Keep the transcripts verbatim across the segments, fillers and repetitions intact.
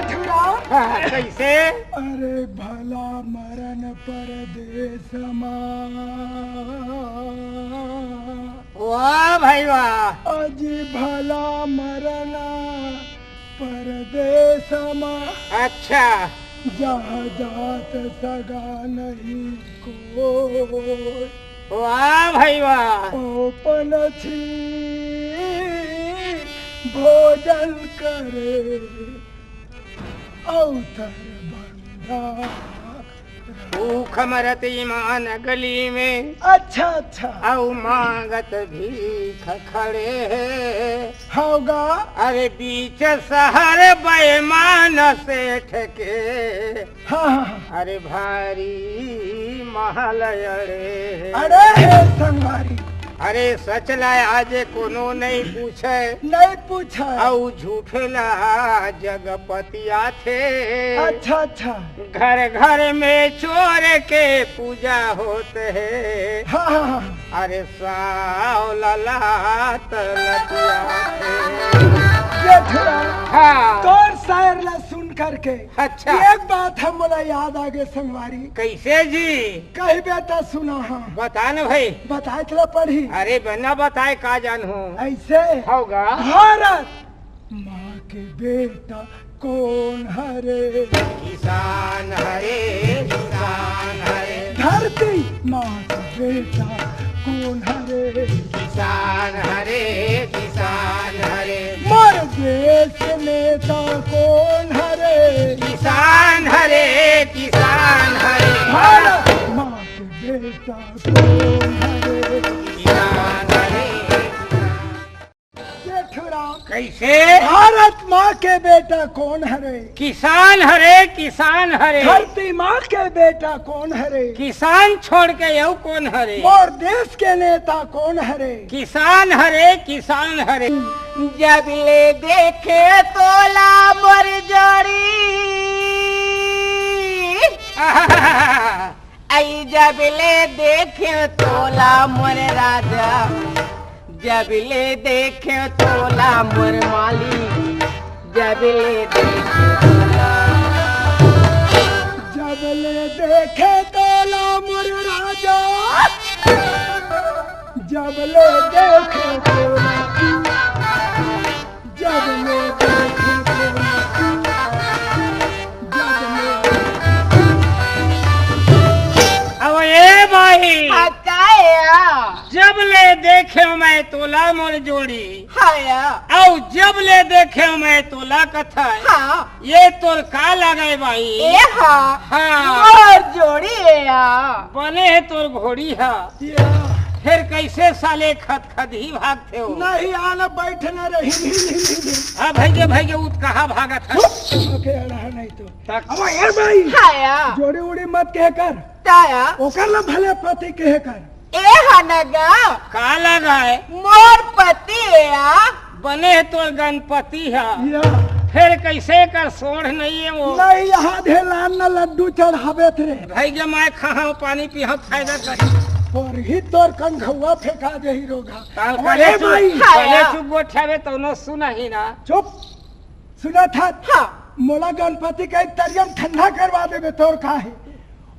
छुरा। हाँ, कैसे? अरे भला मरन परदेस मा। वाह भाई वाह। अजी भला मरन परदेस मा। अच्छा। जहाँ जात सगा नहीं कोई। वाह भाई वाह। ओ पनछी भोजन करे अवतर बंदा। भूख मरत ईमान गली में। अच्छा, अच्छा। अउ मांगत भीख खड़े हे। होगा। अरे बीच शहर बेईमान सेठ के। हाँ, हाँ, हाँ। अरे भारी महल अड़े हे। अड़े हे संगवारी। अरे सच ला आज कोनो नहीं पूछे। नहीं पूछे। अउ झूठे ला जगपति आथे। अच्छा, अच्छा। घर घर में चोर के पूजा होत हे। हाँ, हाँ, हाँ। अरे साव ललात लतियाथे। ये थोड़ा हाँ। तोर शायर ला सुन करके अच्छा। एक बात हम मोला याद आ गे संगवारी। कैसे जी? कही बेटा सुना हाँ। बता न भाई। बताए चला पढ़ी। अरे बिना बताए का जानहूँ। ऐसे होगा। भारत माँ के बेटा कोन हरे? किसान हरे, किसान हरे। धरती माँ के बेटा कोन हरे? किसान हरे, किसान हरे। मोर देश नेता कोन हरे? किसान हरे, किसान हरे। भारत माँ के बेटा कोन हरे? किसान हरे। जेठूराम। कैसे? भारत माँ के बेटा कोन हरे? किसान हरे, किसान हरे। धरती माँ के बेटा कोन हरे? किसान छोड़ के अउ कोन हरे? मोर देश के नेता कोन हरे? किसान हरे, किसान हरे। जब ले देखे तोला मोर जोड़ी। आई जब ले देखे तोला मोर राजा, जब ले देखे तोला मोर मालिक, जब ले देखे तोला। जब ले देखे तोला मोर राजा, जब ले देखे तोला। जब ले देखे तोला, जब ले अब ए भाई। हाँ, का ए? जब ले देखे मैं तोला मोर जोड़ी। हाँ या। अउ जब ले देखे मैं तोला कथा। हाँ। ये तोर का लगे भाई? ए हा। हाँ। मोर जोड़ी ए या। बने हे तोर घोड़ी हा। या। फिर कैसे साले खदखदही भागथे हो? नहीं आना बैठना रही। हाँ भैया भैया उत कहाँ भागत है? चुप। ओके अड़ा नहीं तो। तक अब ए भाई। हाँ या। जोड़ी उड़ी मत कह कर। ताया। ओकर ला भले पति कह कर। ए हनगा। का लगा है? मोर पति ए या। बने हे तोर गणपति हा। या। फिर कैसे कर सोढ़ नहीं है वो? नहीं, यहाँ ढेलान न लड्डू चढ़ावे थे। भाई जब मैं खाहा पानी पीहा फायदा कर। और ही तोर कंघुआ फेंका दे ही रोगा। ताल अरे करे चुप, भाई। करे हाँ। चुप गोठियावे तो नो सुना ही ना। चुप। सुना था? हाँ। मोला गणपति का एक तरियम ठंडा करवा देबे तोर का है?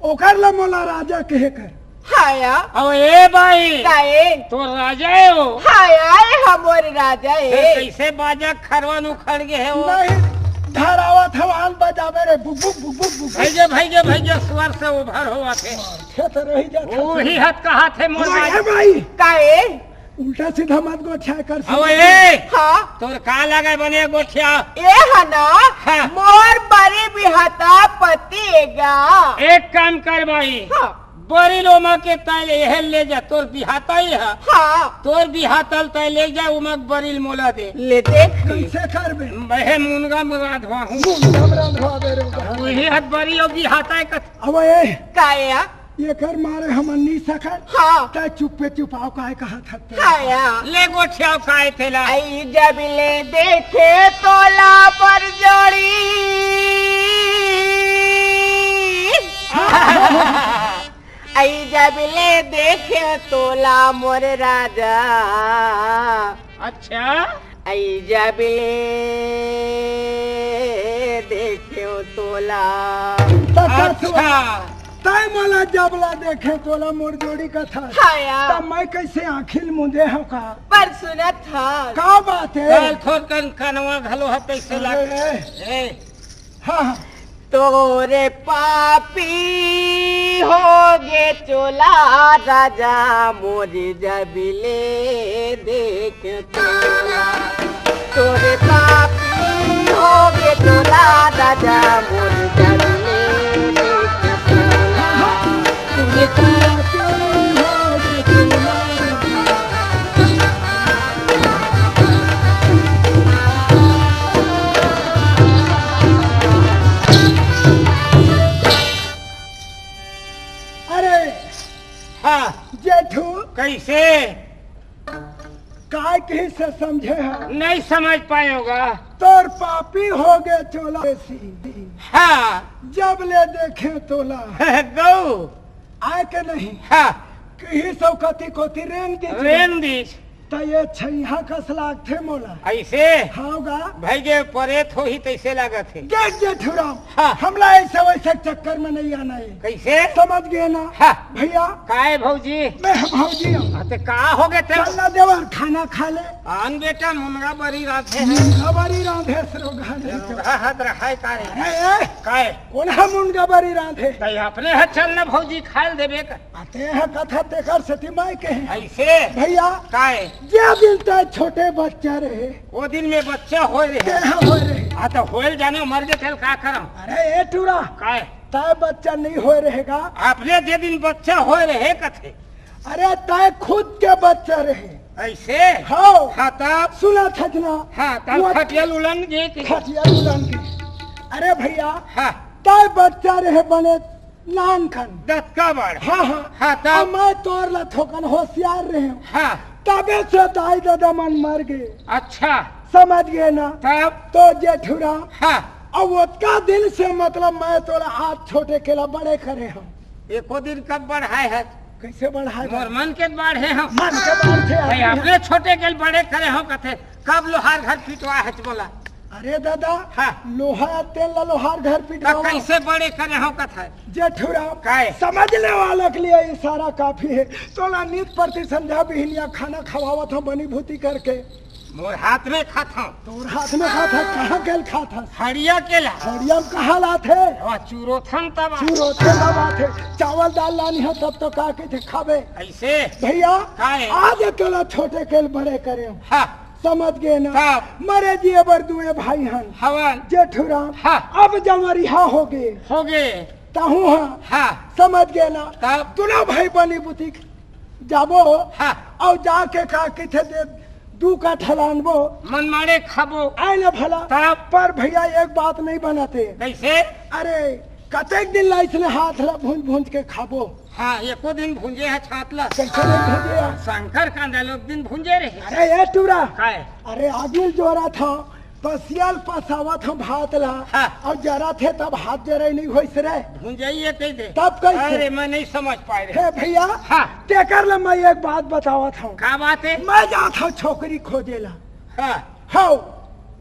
ओकर ला मोला राजा कहे कर। हाँ या। अब ए भाई। का ए? तोर राजा है हो। हाँ या, ए हमर राजा ए। फिर कैसे बाजा खरवन उखड़ गए है वो? नहीं, धरावत हवान बजावे रे, book, book, book, book, book. भैया, भैया, भैया, स्वर से उभर होवा थे। थे तो रही जा, वही हत कहा थे मोर ओए, भाई। ए भाई। का ए? उल्टा सीधा मत गोठिया कर अब सीधा। ए, हाँ। तोर का लगे बने गोठिया? ए हना, हाँ। मोर बरी बिहाता पति एगा। एक काम कर भाई, हाँ। बरी लोमा के तैं एहे ले जा, तोर बिहाता ही है। हाँ। तोर बिहातल तैं ले जा, उमा बरी मोला दे। ले देख। कैसे करबे? मैं मुनगा में रांधवा हूँ। मुनगा में रांधवा दे रे। वही हत बरी और बिहाता है कथ- अब ए, का या? एकर मारे हमन नी सकन। हाँ। तै चुप्पे चुपाव काय कहत हस तै? हाँ या। ले गोठियाव काय थेला। आई जब ले देखे तोला पर जोड़ी। आई जब ले देखे तोला मोर राजा। अच्छा। आई जब ले देखेंव तोला। त का अच्छा। तैं मोला जब ले देखेंव तोला मोर जोड़ी कथस। हाँ यार। त मैं कइसे आँखी ल मूंदे हंव का? पर सुनत हस। का बात हे? चल, थोरकन कनवा घलो ह तइसे अरे। लागे। ए। हाँ, हाँ। तोरे पापी होगे चोला राजा, मोर जब ले देखेंव तोला। तोरे पापी होगे चोला राजा, मोर जब ले देखेंव तोला। तोरे पापी होगे चोला राजा। अरे, हाँ। जेठू। कइसे? काय कहिस समझे हस? नइ समझ पाएंव गा। तोर पापी होगे चोला बेसी। हाँ। जब ले देखेंव तोला। गऊ। आय के नहीं? हाँ। कहिस अउ कति कोती रेंग दिस। रेंग दिस। त ए छइहां कस लागथे मोला। अइसे? हाँ गा। भई गे परेत होही तइसे लागत हे। देख जेठू राम, हाँ। हमला अइसे वइसे चक्कर में नइ आना हे। कइसे? समझ गे ना? हाँ। भइया। काय भौजी? मैं भौजी हंव। हाँ, त का होगे तैं? चल ना देवर, खाना खा ले। आन बेटा, मुनगा बरी रांधे हे। मुनगा बरी रांधे हे, रोगहा नहीं तो। रोगहा हत रहाय का रे? अरे, ए, काय? कोन ह मुनगा बरी रांधे? तैं अपने ह चल ना भौजी, खाय ल देबे का। आ, तैं ह कथस तेकर सेती मैं कहेंव। अइसे? भइया। काय? जे दिन तैं छोटे बच्चा रहे। ओ दिन में बच्चा होय रहे। तैं ह होय रहे। आ, त होय ल जाने, मर गे तेला का करंव? अरे, ए टूरा। काय? तैं बच्चा नइ होय रहे गा। अपने जे दिन बच्चा होय रहे कथे। अरे, तैं खुद के बच्चा रहे। अइसे? हाँ। हाँ, तब? सुनत हस ना? हाँ, तब वो खटिया ल उलन गे कि? खटिया ल उलन गे। अरे भइया, हाँ। तैं बच्चा रहे बने नानकन। दतका बड़। हाँ, हाँ। हाँ, तब? अउ मैं तोर ले थोकन होसियार रहेंव। हाँ। तभे से दाई ददा मन मर गे। अच्छा। समझ गे ना? तब? तो जेठू राम। हाँ। अउ ओतका दिन से मतलब मैं तोला आज छोटे के ला बड़े करे हंव। एको दिन कब बढ़ाय हस? कइसे बढ़ाय हस? मोर मन के बाढ़े हंव। मन के बाढ़े हंव। भाई, अपने छोटे के ल बड़े करे हंव कथे, कब लोहार घर पिटवाय हस मोला? अरे ददा, हाँ। लोहा तेल ला लोहार घर त पिटवावत। कइसे बड़े करे हंव कथे? जेठू राम, काय? समझने वालों के लिए इशारा काफी है। तोला नित प्रति संध्या बिहनिया खाना खवावत हंव बनी भूती करके। मोर हाथ में खाथंव। तोर हाथ में खाथस, कहाँ के ल खाथस? हड़िया के ला। हड़िया में कहाँ लाथे? वा चुरोथन तब। चुरोथन तब आथे। चावल दाल लानी हो तब तो का कहिथे खाबे। अइसे? भइया, काय? आज तोला छोटे के ल बड़े करेंव। हाँ। समझ गे ना? तब? मरे जिए बर दुए भाई हन। हवन। जेठू राम। हाँ। अब जंवरिहा होगे। होगे। तहूं ह। हाँ। समझ गे ना? तब? दूनों भाई बनी बुती जाबो। हाँ। अउ जाके का कहिथे दे, दू काठा लानबो। मन माड़े खाबो। आय ना भला। तब? पर भइया एक बात नइ बनत हे। कइसे? अरे, कतेक दिन ला अइसने हाथ ला भूंज भूंज के खाबो। हाँ, एको दिन भूंजे हस हाथ ला। कइसे नइ भूंजे हस? शंकर कांदा ल एक दिन भूंजे रहे। अरे ए टूरा। काय? अरे आगी ल जोरत हंव, पसिया ल पसावत हंव भात ला, हाँ। अउ जरत हे तब हाथ जरई नइ होइस रे। भूंजई ए कहि दे। तब कइसे? अरे मैं नइ समझ पाएंव रे। हे भइया, हाँ। तेकर ले मैं एक बात बतावत हंव। का बात हे? मैं जात हंव छोकरी खोजे ला। हाँ। हव।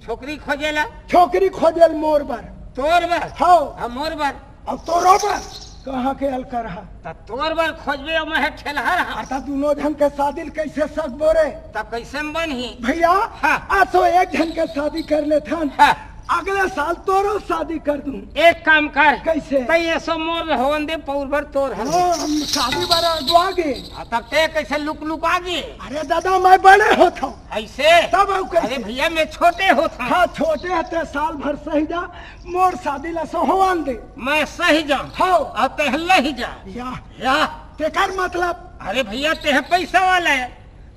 छोकरी खोजे ला? छोकरी खोजे ल मोर बर। तोर बर? हव। हाँ, मोर बर। अउ तोरो बर? कहाँ के अलकरहा? त तोर बर खोजबे अउ मैं ह ठेलहा रहंव। अरे त दूनों झन के शादी ल कइसे सकबो रे? त कइसे म बनही? भइया, हाँ। असो एक झन के शादी कर लेथन। हाँ। अगले साल तोरो शादी कर दूं। एक काम कर। कइसे? तैं एसो मोर होवन दे, पउर बर तोर हर। हाँ, हम शादी बर अगवा गे। हाँ, तब तैं कइसे लुक लुका गे? अरे ददा, मैं बड़े होथंव। अइसे? तब अउ कइसे? अरे भइया, मैं छोटे होथंव। हाँ, छोटे हस तैं, साल भर सहि जा, मोर शादी ला सो होवन दे। मैं सहि जांव। हाँ। अउ तैं लहि जा। या। या। तेकर मतलब? अरे भइया, तैं ह पइसा वाला हे,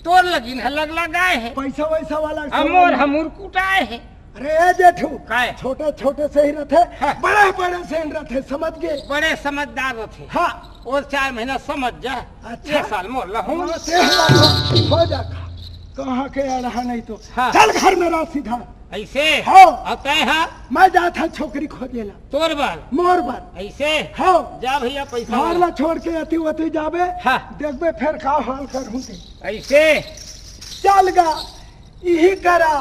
तोर लगिन ह लगलगाय हे। पइसा वइसा वाला अब से मोर वाला। ह मुरकुटाय हे। अरे ए जेठू, काय? छोटे छोटे से ही रथे, हाँ। बड़े बड़े से ही रथे, समझ गे? बड़े समझदार रथे। हाँ। अउ चार महीना समझ जा। अच्छा। ए साल मोर ला हो। हाँ, तें ला हो, हो जा। कहाँ के अड़हा नहीं तो। हाँ। चल घर में रह सीधा। अइसे? हाँ। अउ तैं हा? मैं जात हंव छोकरी खोजे ला। तोर बर? मोर बर। अइसे? हाँ। जा भइया, पइसा घर वाला। ला छोड़ के अति वति जाबे, हाँ। देखबे फेर का हाल करहूँ ते। अइसे? चल गा, इही करा,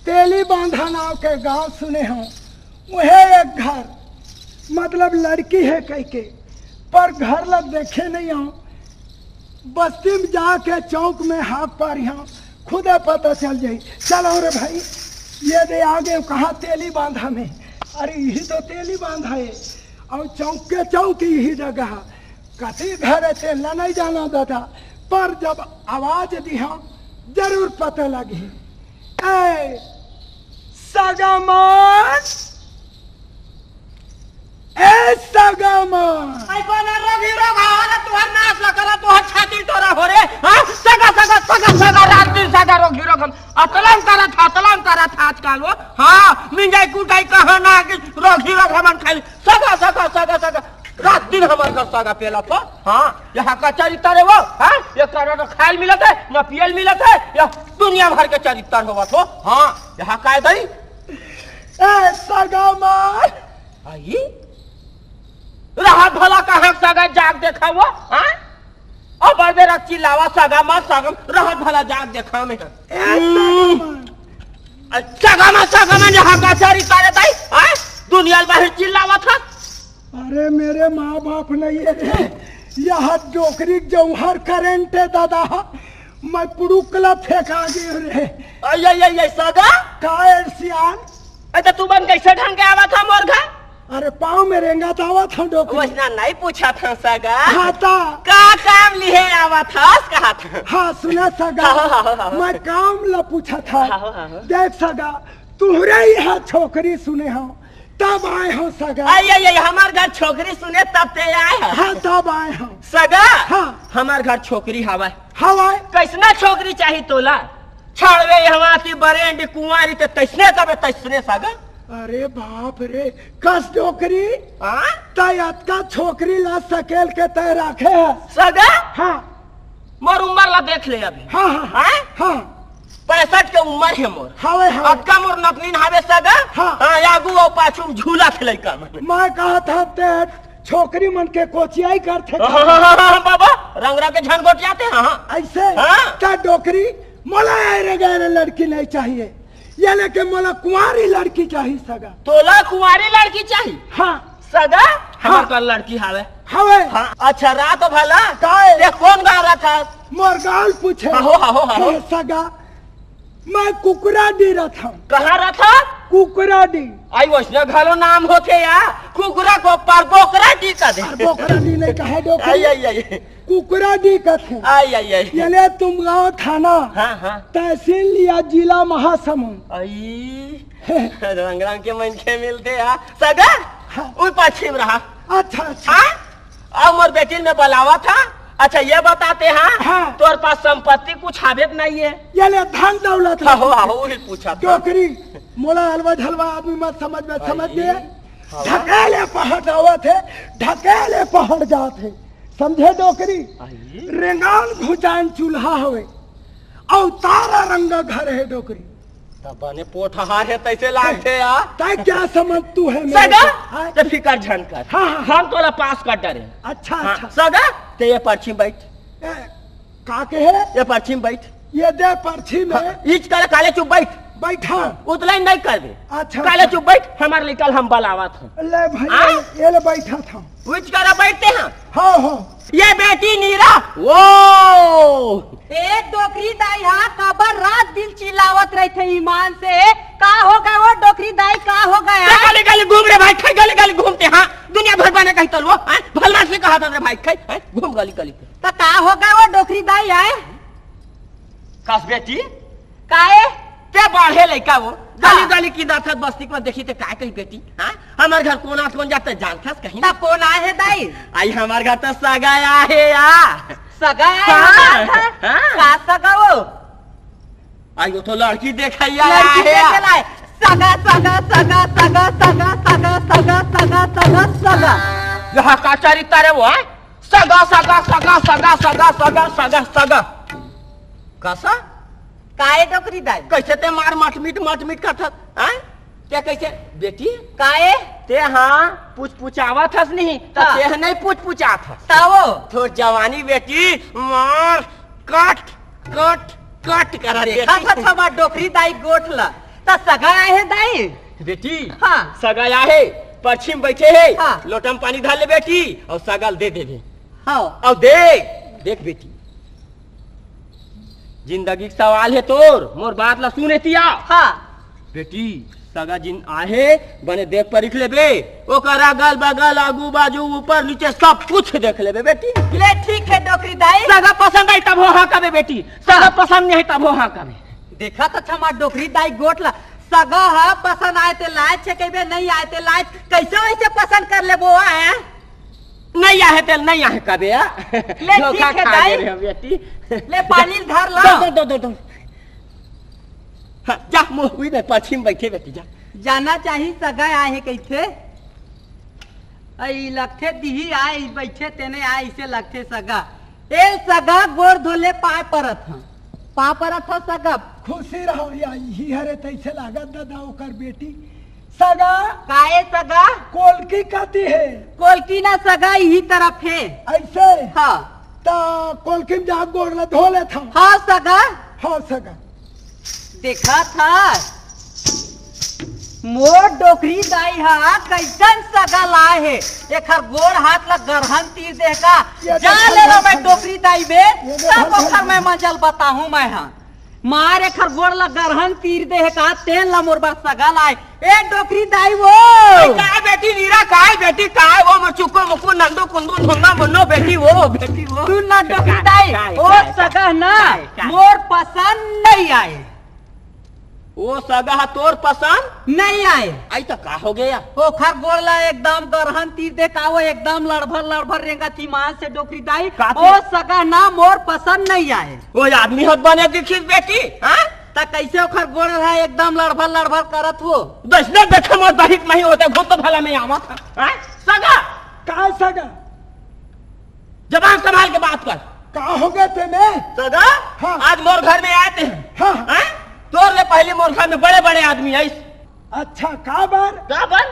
तेली बांधा नाव के गांव सुने हंव, उहे एक घर, मतलब लड़की हे कहिके, पर घर ला देखे नइ हंव। बस्ती में जाके चौक में हाँक पारिहंव, खुदे पता चल जाही। चलो रे भाई, ये दे आगे कहाँ तेली बांधा में, अरे इही तो तेली बांधा हे, अउ चौक के चौक इही जगह। कति घर हे तेला नइ जानंव दादा, पर जब आवाज दिहंव जरूर पता लगही। ए सगा मन, ए सगा मन। आई कोन रघी रघा वाला तुहर नाश ला करा, तुहर छाती टोरा हो रे। हाँ, सगा, सगा, सगा, सगा, रात दिन सगा रघी रघा। अतलाम करा था, अतलाम करा था आजकल वो। हाँ, मिंजाई कुटाई कहाँ ना कि रघी रघा मन खाली। सगा, सगा, सगा, सगा। रात दिन हमर घर सगा पेलत हो। हाँ, यहाँ का चरित्र हे वो। हाँ, ये करा न खायल मिलत हे, न पियल मिलत हे। यह दुनिया भर के चरित्र होवत हो। हाँ, यहाँ काय दई? ए सगा मार। आई? रहत भला कहाँ सगा जाग देखावो, हाँ? अउ बड़ बेरा चिल्लावा सगा मार, सगा मार, रहत भला जाग देखा में। ए सगा मार। आ, सगा मार, सगा मार, यहाँ का चरित्र हे दई, हाँ? दुनिया बाहर चिल्लावा था। अरे मेरे माँ बाप नहीं है रे, यह डोकरी जौहर करंट हे दादा, मैं पुड़ुकला फेंका गयो रे। आई, आई, आई, आई, सगा? का ए सियान? अरे, तू मन कैसे ढंग के आवा था मोर घर? अरे, पाँव में रेंगा तो आवा था डोकरी। वैसना नहीं पूछा था सगा। हाँ, ता। का काम लिहे आवा था, कहा था। हाँ, सुना सगा। हाँ, हाँ, हाँ, हाँ। मैं काम ला पूछा था। हाँ, हाँ, हाँ। देख सगा, तुहरे यहाँ छोकरी सुने हंव, तब आए हंव सगा। आई, आई, आई, हमार घर छोकरी सुने तब ते आए हंव। हाँ, तब आए हंव। सगा, हाँ। हमार घर छोकरी हवय। हवय। कैसना छोकरी चाही तोला? छड़वे हवा ती बरेंड कुंवारी ते तैसने तबे तैसने सगा। अरे बाप रे, कस डोकरी। हाँ? तै अतका छोकरी ला सकेल के तै राखे हस। सगा? हाँ। मोर उम्र ला देख ले अभी। हाँ, हाँ, हाँ? हाँ। पैंसठ के उम्र हे मोर। हवे, हवे। अतका मोर नतनीन हवे सगा। हाँ। हाँ, आगू अउ पाछू में झूला खेलै का मन। मैं कहा था ते छोकरी मन के कोचियाई करथे। हाँ, हाँ, हाँ, हाँ, बाबा, रंगरा के झन गोटियाथे, हाँ, हाँ। ऐसे? हाँ। का डोकरी, मोला ऐरे गैरे लड़की नहीं चाहिए, ये लेके मोला कुंवारी लड़की चाहिए सगा। तोला कुंवारी लड़की चाहिए? हाँ। सगा, हाँ। हमार पास लड़की हवे। हवे। हाँ, अच्छा, रहा तो भला। काय? ये कोन गाँव रहा था? मोर गाँव पूछे। हाँ हो, हाँ हो, हाँ हो। हे सगा, मैं कुकरा डी रहा था। कहाँ रहा था? कुकरा डी। आई, वैसना घलो नाम होथे या, कुकरा को पर बोकरा डी का दे। अरे बोकरा डी नहीं कहे डोकरी। आई, आई, आई। कुकरा डी कथे। आई, आई, आई। ये ले तुम गाँव थाना, हाँ, हाँ। तहसील या जिला महासमुंद। आई। रंग रंग के मनखे मिलथे हा। सगा, हाँ। उई पश्चिम रहा। अच्छा, अच्छा। हाँ? अउ मोर बेटी ल मैं बलावत हा। अच्छा, ये बताते हा, हाँ। तोर पास संपत्ति कुछ हावे त नहीं हे? ये ले धन दौलत हाँ, हो, हाँ, हो, उही पूछा था। डोकरी, मोला अलवा झलवा आदमी मत समझ में, समझ भाई, गए? हाँ। ढकेले पहाड़ आवत हे, ढकेले पहाड़ जात हे। समझे डोकरी? आई। रेंगाल घुचान चूल्हा हवे, अउ तारा रंगा घर हे डोकरी। त बने पोठहार हे तैसे लागथे या। तै क्या समझ तू है मेरे सगा, को? हाँ? ते फिकर झन कर। हाँ, हाँ। हम तोला पास कर डरे। अच्छा, हाँ, अच्छा। सगा, ते ये परछी बैठ। ए, का के हे? ये परछी बैठ। ये दे परछी में। हाँ, इच कर काले चुप बैठ। बैठा। हाँ, उतला ही नहीं कर दे। अच्छा, काले अच्छा। चुप बैठ, हमार लइका ल हम बलावत हन। ले भाई, हाँ? ये ले, ये ले बैठा था। उच करा बैठते हैं। हाँ, हाँ। ये बेटी नीरा, वो ए डोकरी दाई हा, काबर रात दिन चिल्लावत रहिथे ईमान से? का हो गए वो डोकरी दाई, का हो गए? ते गली गली घूम रे भाई, खाई गली गली घूमते, हाँ? दुनिया भर बने कही तलवो, हाँ? भलमानस कहा था रे भाई, खाई, हाँ? घूम गली गली। त का हो गए वो डोकरी दाई आए? कस बेटी? काए? ते बाढ़े लइका वो, गली हाँ। गली की दाथत बस्ती को देखी ते काय कही बेटी, हाँ? हमार घर कोन आत कोन जात जानथस कहीं? त कोन आए हे दाई? आई हमार घर त सगा आए हे या। सगा आए हाँ, हमार घर? हाँ। का सगा वो? आई वो तो लड़की देखैया लड़की आए हे या। देखे लाए। सगा, सगा, सगा, सगा, सगा, सगा, सगा, सगा, सगा, सगा। यहाँ का चरित्र है वो, हाँ? सगा, सगा, सगा, सगा, सगा, सगा, सगा, सगा। कसा? काए डोकरी दाई? कैसे ते मार मटमिट, मटमिट करथस, हाँ? ते कैसे, बेटी? काए? ते हाँ, पुचपुचावत हस नहीं, त हाँ। ते नहीं पुचपुचात हस। ताओ? तोर जवानी बेटी, मार, कट, कट, कट करा रे। देखा था छमा डोकरी दाई गोठ ला, त सगा आए हे दाई? बेटी, हाँ। सगा आहे, परछी म बइठे हे, हाँ। लोटा म पानी धर ले बेटी, अउ सगा ल दे देबे। हाँ। अउ देख, देख बेटी, जिंदगी के सवाल हे तोर, मोर बात ला सुन एतिया। हाँ। बेटी, सगा जिन आहे, बने देख परिख लेबे, ओकर अगल बगल, आगू बाजू, ऊपर नीचे, सब कुछ देख लेबे बेटी। ले ठीक हे डोकरी दाई। सगा पसंद आही तब हो हाँ कबे बेटी, सगा हाँ। पसंद नइ आही तब हो हाँ कबे। देखत हस हमर डोकरी दाई गोठ ला, सगा ह पसंद आय ते लाय छेकइबे, नइ आय ते लाय, कइसे वइसे पसंद कर लेबो, हैं? नइ आहे तेला नइ आहे कबे, आ? ले, धोखा ठीक हे, खा दाई। गे रहे हो, बेटी। ले, पानी ल धर ला। दो, दो, दो, दो, दो। हाँ, जा, मोर उही दे, परछी म बइठे, बेटी, जा। जाना चाही, सगा आहे कहिथे। अई लगथे दिही आय, बइठे तेने आय, अइसे लगथे सगा। ए सगा, गोड़ धो ले, पाँय परत हँव। पाँय परत हँव सगा। खुशी रहो या, इही हरे तइसे लागत ददा ओकर बेटी। सगा। काए सगा? कोलकी कती हे? कोलकी ना सगा, इही तरफ हे। अइसे? हाँ। त कोलकी म जा गोड़ ला धो लेथँव। हाँ सगा। हाँ सगा। देखत हस, मोर डोकरी दाई ह कइसन सगा लाय हे, एखर गोड़ हाथ ला गरहन तीर दे हे का। ये जा देखो, ले रो देखो, मैं डोकरी दाई बे, ये देखो, सब ओखर देखो। मैं मजल बताहूँ मैं ह। मार एखर गोड़ ला गरहन तीर दे हे का, तेन ला मोर बर सगा लाय। ए डोकरी दाई वो। ए, काय बेटी नीरा, काय बेटी, काय वो मोर चुको मुको नंदो कुंदू धुन्ना मुन्नो बेटी वो, बेटी वो। सुन ना डोकरी दाई, काय, ओ काय, सगा ना, काय, काय? मोर पसंद नइ आय। ओ सगा ह तोर पसंद नइ आय। अई त का हो गे? ओखर गोड़ ला एकदम गरहन तीर दे का, वो एकदम लड़भर लड़भर रेंगत हे ईमान से डोकरी दाई। का ओ तू सगा ना मोर पसंद नइ आय। ओ आदमी ह बने दिखिस बेटी, हाँ? त कइसे ओखर गोड़ ला एकदम लड़भर लड़भर करत हो? दइसने देखे मोर दहिक मही होते घुम तो भला मैं आवत हँव, हाँ? सगा! का सगा? जबान संभाल के बात कर। का हो गे तेमे? सगा, हाँ। आज मोर घर में आय ते। हाँ। हैं? तोर ले पहिली मोर घर में बड़े-बड़े आदमी आइस। अच्छा, काबर? काबर?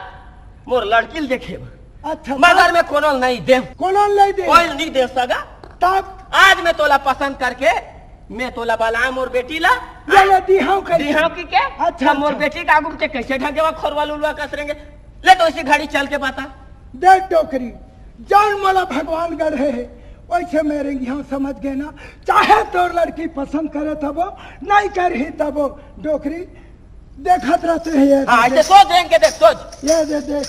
मोर लड़की ल देखे बर। अच्छा, मगर तब? मैं कोनो ल नइ देंव। कोनो ल नइ दे? कोई ल नइ देंव सगा। तब? आज मैं तोला पसंद करके, मैं तोला बलाएंव मोर बेटी ला। ये ले दिहँव कइसे? दिहँव कि के? अच्छा, त मोर अच्छा। बेटी के आगू म ते कइसे ढंग के खोरवा लुलवा कस रेंगे? ले तो इसी घड़ी चल के बता। देख डोकरी, जउन मोला भगवान गढ़े हे, वइसे मैं रेंगिहँव, समझ गे ना। चाहे तोर लड़की पसंद करे तभो, नइ करही तभो। डोकरी, देखत रहिथे ये। हाँ, अइसे सोझ रेंग के देख, सोझ। ये दे, देख।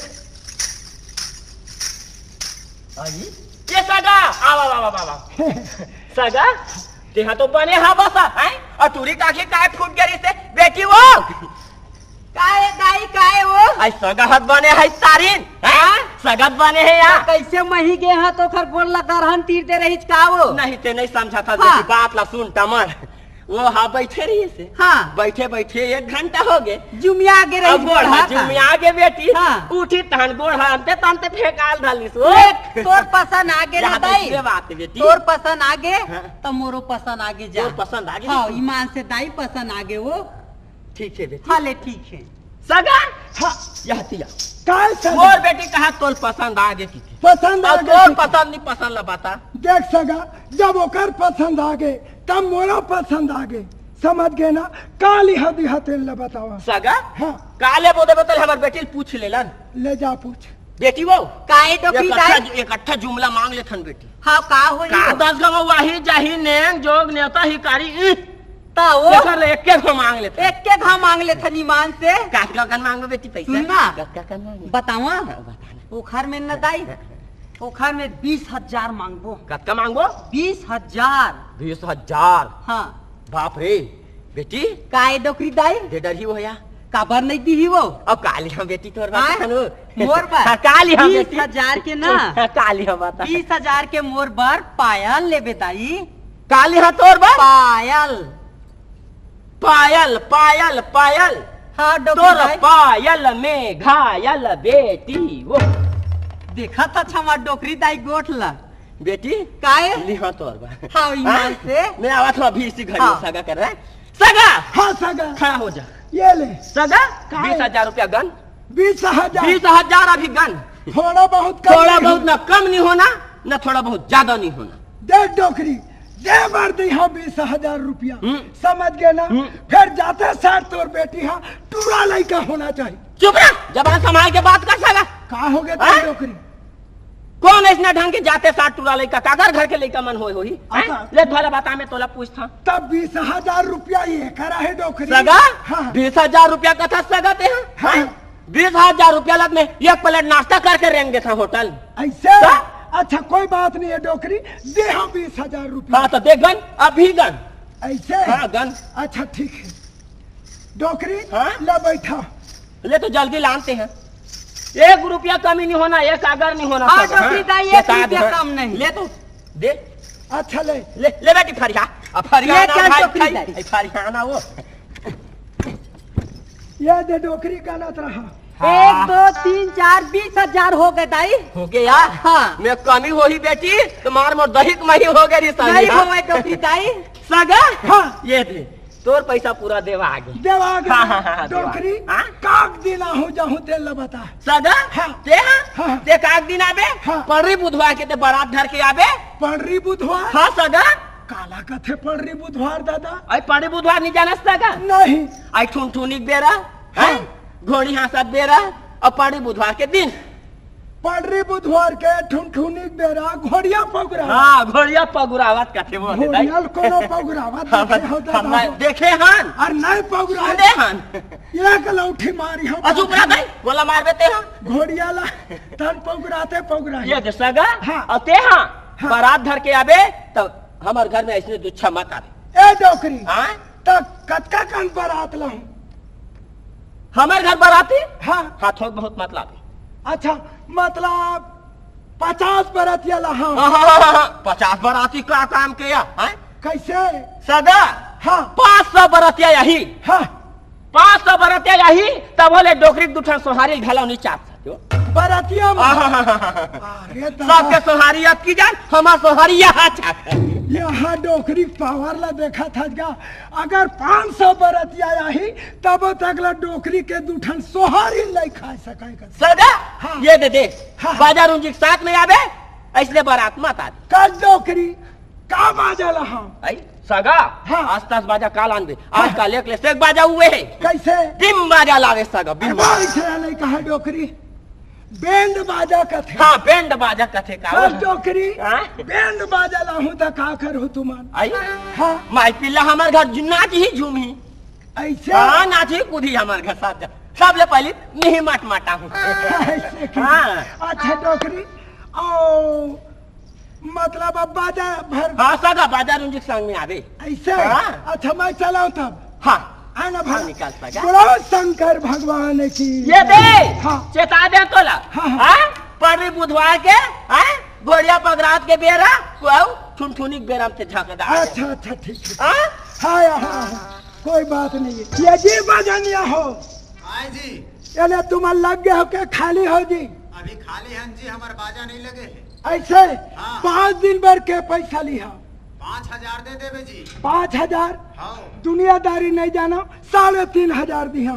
अई, ये सगा, आवा, आवा, आवा, आवा। सगा, तेहा तो बने हा बस, हैं? अउ टूरी काकी काय फूट गे रिहिसे, बेटी वो। काय दाई, काय वो? अई सगा ह त बने हे तारिन, हैं? हाँ? सगा ह त बने हे या। त कइसे मही गे हा त ओखर गोड़ ला गरहन तीर दे रहिस का वो? नहीं, ते नइ समझत हस हाँ। बेटी, बात ला सुन टमर। वो हा बइठे रहिसे। हाँ। बइठे बइठे एक घंटा हो गे। जुमिया गे रहिस अब गोड़ हा गोड़ हा। जुमिया गे बेटी। हाँ। उठी तहन गोड़ हा अंते तंते फेंकाल डालिस वो। देख, तोर पसंद आ गे ना दाई। बात बेटी। तोर पसंद आ गे, हाँ। त मोरो पसंद आ गे जा। तोर पसंद आ गे हाँ, बेटी। ईमान से दाई पसंद आ गे वो। ठीक हे बेटी। हाँ ले, ठीक हे। सगा? हाँ। यह तिया। काय सगा? मोर बेटी कहा तोर पसंद आ गे कि? पसंद आ गे कि? तोर पसंद नइ पसंद ला बता। देख सगा, जब ओकर पसंद आ गे, तब मोरो पसंद आ गे। समझ गे ना? का लिहा दिहा तेन ला बतावा। सगा? हाँ। का लेबो देबो तेला हमर बेटी ल पूछ लेलन। ले जा पूछ। बेटी वो। काय डोकरी दाई? एक अट्ठा जुमला मांग लेथन बेटी। हाँ, का होही? का दस गवा वाही जाही नेंग जोग नेवता हिकारी, इह। त वो एकर ले एके घांव मांग लेथन। एके घांव मांग लेथन ईमान से। का, का, का मांगबो बेटी पैसा? सुन ना। का, का, का मांगबो? बतावा। हाँ, बता ना। ओखर में न दाई, हाँ। ओखर में बीस हजार मांगबो। कतका मांगबो? बीस हजार। बीस हजार। हाँ। बाप रे, बेटी। काय डोकरी दाई? दे डरही वो या। काबर नइ दिही वो? अब का लिहा बेटी तोर हाँ? बात खानो। मोर बात? हाँ, का लिहा बेटी? बीस हजार के ना। हाँ, का लिहा बता। बीस हजार के मोर बर पायल लेबे दाई। का लिहा तोर बर? पायल। पायल, पायल, पायल। हाँ, डोकरी तोर दाई। पायल में घायल बेटी वो। देखत हस हमर डोकरी दाई गोठ ला। बेटी, काय? लिहा तोर बर। हाँ, ईमान से। मैं आवत हँव अभी इसी घड़ी हाँ। सगा कर रहा है। सगा! हाँ, सगा। खड़ा हो जा। ये ले। सगा, काय? बीस हजार रुपया गन। बीस हजार? बीस हजार अभी गन। थोड़ा बहुत कम थोड़ा नहीं बहुत हो- ना कम नहीं होना, ना थोड़ा बहुत ज्यादा नहीं होना। देख डोकरी, दे बर दे, हाँ, बीस हजार रुपया। हम्म। समझ गए ना? हम्म। फिर जाते साथ तोर बेटी, हाँ, टूरा लइका होना चाहिए। चुप रह, जबान संभाल के बात कर साला। का हो गया हाँ? तेरी डोकरी? कौन ऐसना ढंग के जाते साथ टूरा लइका, काकर घर के लइका मन होए होही? हैं? अच्छा। ले भला बता, मैं तोला पूछता। तब बीस हजार रुपया ये करा है डोकरी। सगा? हाँ। बीस हजार रुपया कथा सगा ते हैं? हाँ। हैं? बीस हजार रुपया लग में एक प्लेट नाश्ता करके रेंग देता होटल। ऐसे? का? अच्छा, कोई बात नहीं है डोकरी, दे हम बीस हजार रुपया। हाँ, तो दे गन, अभी गन। ऐसे? हाँ, गन। अच्छा, ठीक है। डोकरी, हाँ? ले बैठा। ले तो जल्दी लानते हैं। एक रुपया कमी नहीं होना, एक अगर नहीं होना हाँ, सगा, डोकरी हाँ? दाई, एक बता दे, रुपया हाँ। कम नहीं। ले तो, दे। अच्छा, ले। ले, ले बेटी फरिया। अब फरिया ये ना क्या भाई, डोकरी भाई। दाई? ए, फरिया ना वो। ये दे डोकरी गनत रहा। हाँ। एक, दो, तीन, चार, बीस हजार हो गए दाई। हो गया? हाँ। मैं कमी होही बेटी, तुम्हार मोर दही कमाई हो गई रे साली, नहीं हाँ? होवे डोकरी दाई। सगा? हाँ। ये दे, तोर पैसा पूरा देवा आगे। देवा आगे। हाँ, हाँ, हाँ, हाँ, देवा। डोकरी, हाँ? काक दिन आहूँ जाहूँ तेल ला बता। सगा? हाँ। ते हाँ? हाँ। ते काक दिन आबे? हाँ। पंडरी बुधवार के ते बारात धर के आबे? पंडरी बुधवार? हाँ, सगा। काला कथे पंडरी बुधवार दादा? आई पंडरी बुधवार नहीं जानस सगा? नहीं। आई ठुनठुनी के बेरा, हाँ। हैं? घोड़ी हाँसत बेरा, अउ पंडरी बुधवार के दिन। पंडरी बुधवार के ठुनठुनी के बेरा घोड़िया पगुरावत। हाँ, घोड़िया पगुरावत कथे वो दे दाई। घोड़िया ल कोनो पगुरावत हम, देखे हो दादा हम हो? देखे हन। अउ नहीं पगुरावत। सुने हन। एक लौठी मारी हो। अ, चुप रह दाई, बोला मारबे ते हाँ। घोड़िया ला तन पगुराते पगुराते। ये दे सगा, हाँ। अउ ते हाँ, हाँ। बारात धर के आबे, त हमर घर में ऐसने दुच्छा मत आबे। ए डोकरी, हाँ? त कतका कन बारात लाहूं? हमर घर बाराती? हाँ। हाँ, थोक बहुत मत लाबे। अच्छा, मतलब पचास बरतिया लाहूं। हाँ, हाँ, हाँ, हाँ, पचास बराती का काम के या, हैं? कैसे? सगा, हाँ। पाँच सौ बरतिया आही। हाँ। पाँच सौ बरतिया आही, तब होले डोकरी के दू ठन सोहारी घलो नहीं चाहत। बरतिया में। आहा। अरे दादा। सबके सोहारी याद की जान, हमार सोहारी यहाँ चाहत। यहाँ डोकरी पावर ला देखा था का? अगर पाँच सौ बरतिया आही, तब तक ला डोकरी के दू ठन सोहारी नहीं खा सके कर। सगा, हाँ। ये दे दे। हाँ। बाजा रुंजी के साथ में आबे, ऐसने बारात मत आबे। कर डोकरी, का बाजा लाहूं? आई, सगा, हाँ। आसपास बाजा का लानबे? हाँ। आजकल एक ले से एक बाजा हुए है। कैसे? बिम बाजा लावे सगा, बिम अरे बाजा। बाजा नहीं कहा डोकरी, बैंड बाजा कथे। हाँ, बैंड बाजा कथे का? बस डोकरी, हाँ? बैंड बाजा लाहूं त का करहू तुमन? आई? हाँ। माई पिल्ला हमर घर जु-, नाच ही झूमी। ऐसे? हाँ, नाच ही कूदी हमर घर साथ जा। सब ले पहले नहीं मट मटा हूँ। ऐसे की? हाँ। अच्छा डोकरी, ओ, मतलब अब बाजा भर हाँ, सगा बाजा रुंजी के संग में आबे। ऐसे? हाँ। अच्छा, मैं चलाऊं तब। हाँ। है ना हाँ, भाई? निकाल सगा। बोलो शंकर भगवान की ये जय। दे, हाँ। चेता दे तोला। हाँ, हाँ। हाँ? पंडरी बुधवार के, हाँ? घोड़िया पगरात के बेरा, को आऊ, ठुनठुनी के बेरा में ते झांकदा। अच्छा, अच्छा, ठीक है। हाँ? हाँ, हाँ, हाँ, कोई बात नहीं है। ये जी बजनिया हो। आए जी। ये ले तुम लग गए हो के खाली हो जी? अभी खाली हन जी, हमर बाजा नहीं लगे है। ऐसे? हाँ। पाँच दिन भर के पैसा लिहा? पाँच हजार दे देबे जी। पाँच हजार? हाँ। दुनियादारी नहीं जाना, साढ़े तीन हजार दिहा।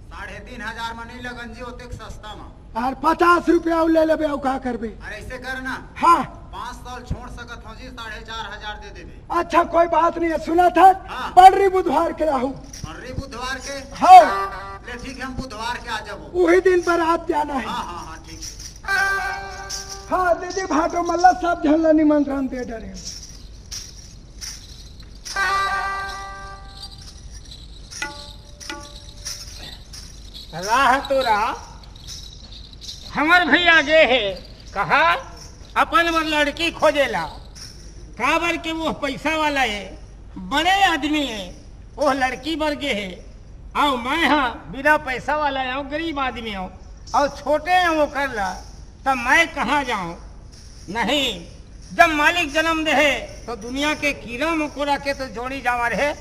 साढ़े तीन हजार में नहीं लगन जी, ओतेक सस्ता में। और पचास रुपया ले लेबे, अउ का करबे? अरे ऐसे कर ना। हाँ। पाँच सौ छोड़ सकत हो जी, साढ़े चार हजार दे देबे। अच्छा, कोई बात नहीं है, सुना था, हाँ। पंडरी बुधवार के आहू। पंडरी बुधवार के? हाँ। ले ठीक है, हम बुधवार के आ जाबो। वही दिन पर आप जाना है। हाँ, हाँ, हाँ, ठीक है। हाँ, दीदी भाटो मल्ला सब झन ला निमंत्रण दे डरे। राह तो राह, हमर भैया गे हे, कहा अपन बर लड़की खोजेला, काबर के वो पैसा वाला हे, बड़े आदमी हे, वो लड़की बर गे हे, अउ मैं हा बिना पैसा वाला हूँ, गरीब आदमी हूँ, अउ छोटे हूँ ओकर ला, त मैं कहाँ जाऊँ? नहीं, जब मालिक जन्म दे हे, तो दुनिया के कीड़ा मकोड़ा के तो जोड़ी जावर हे,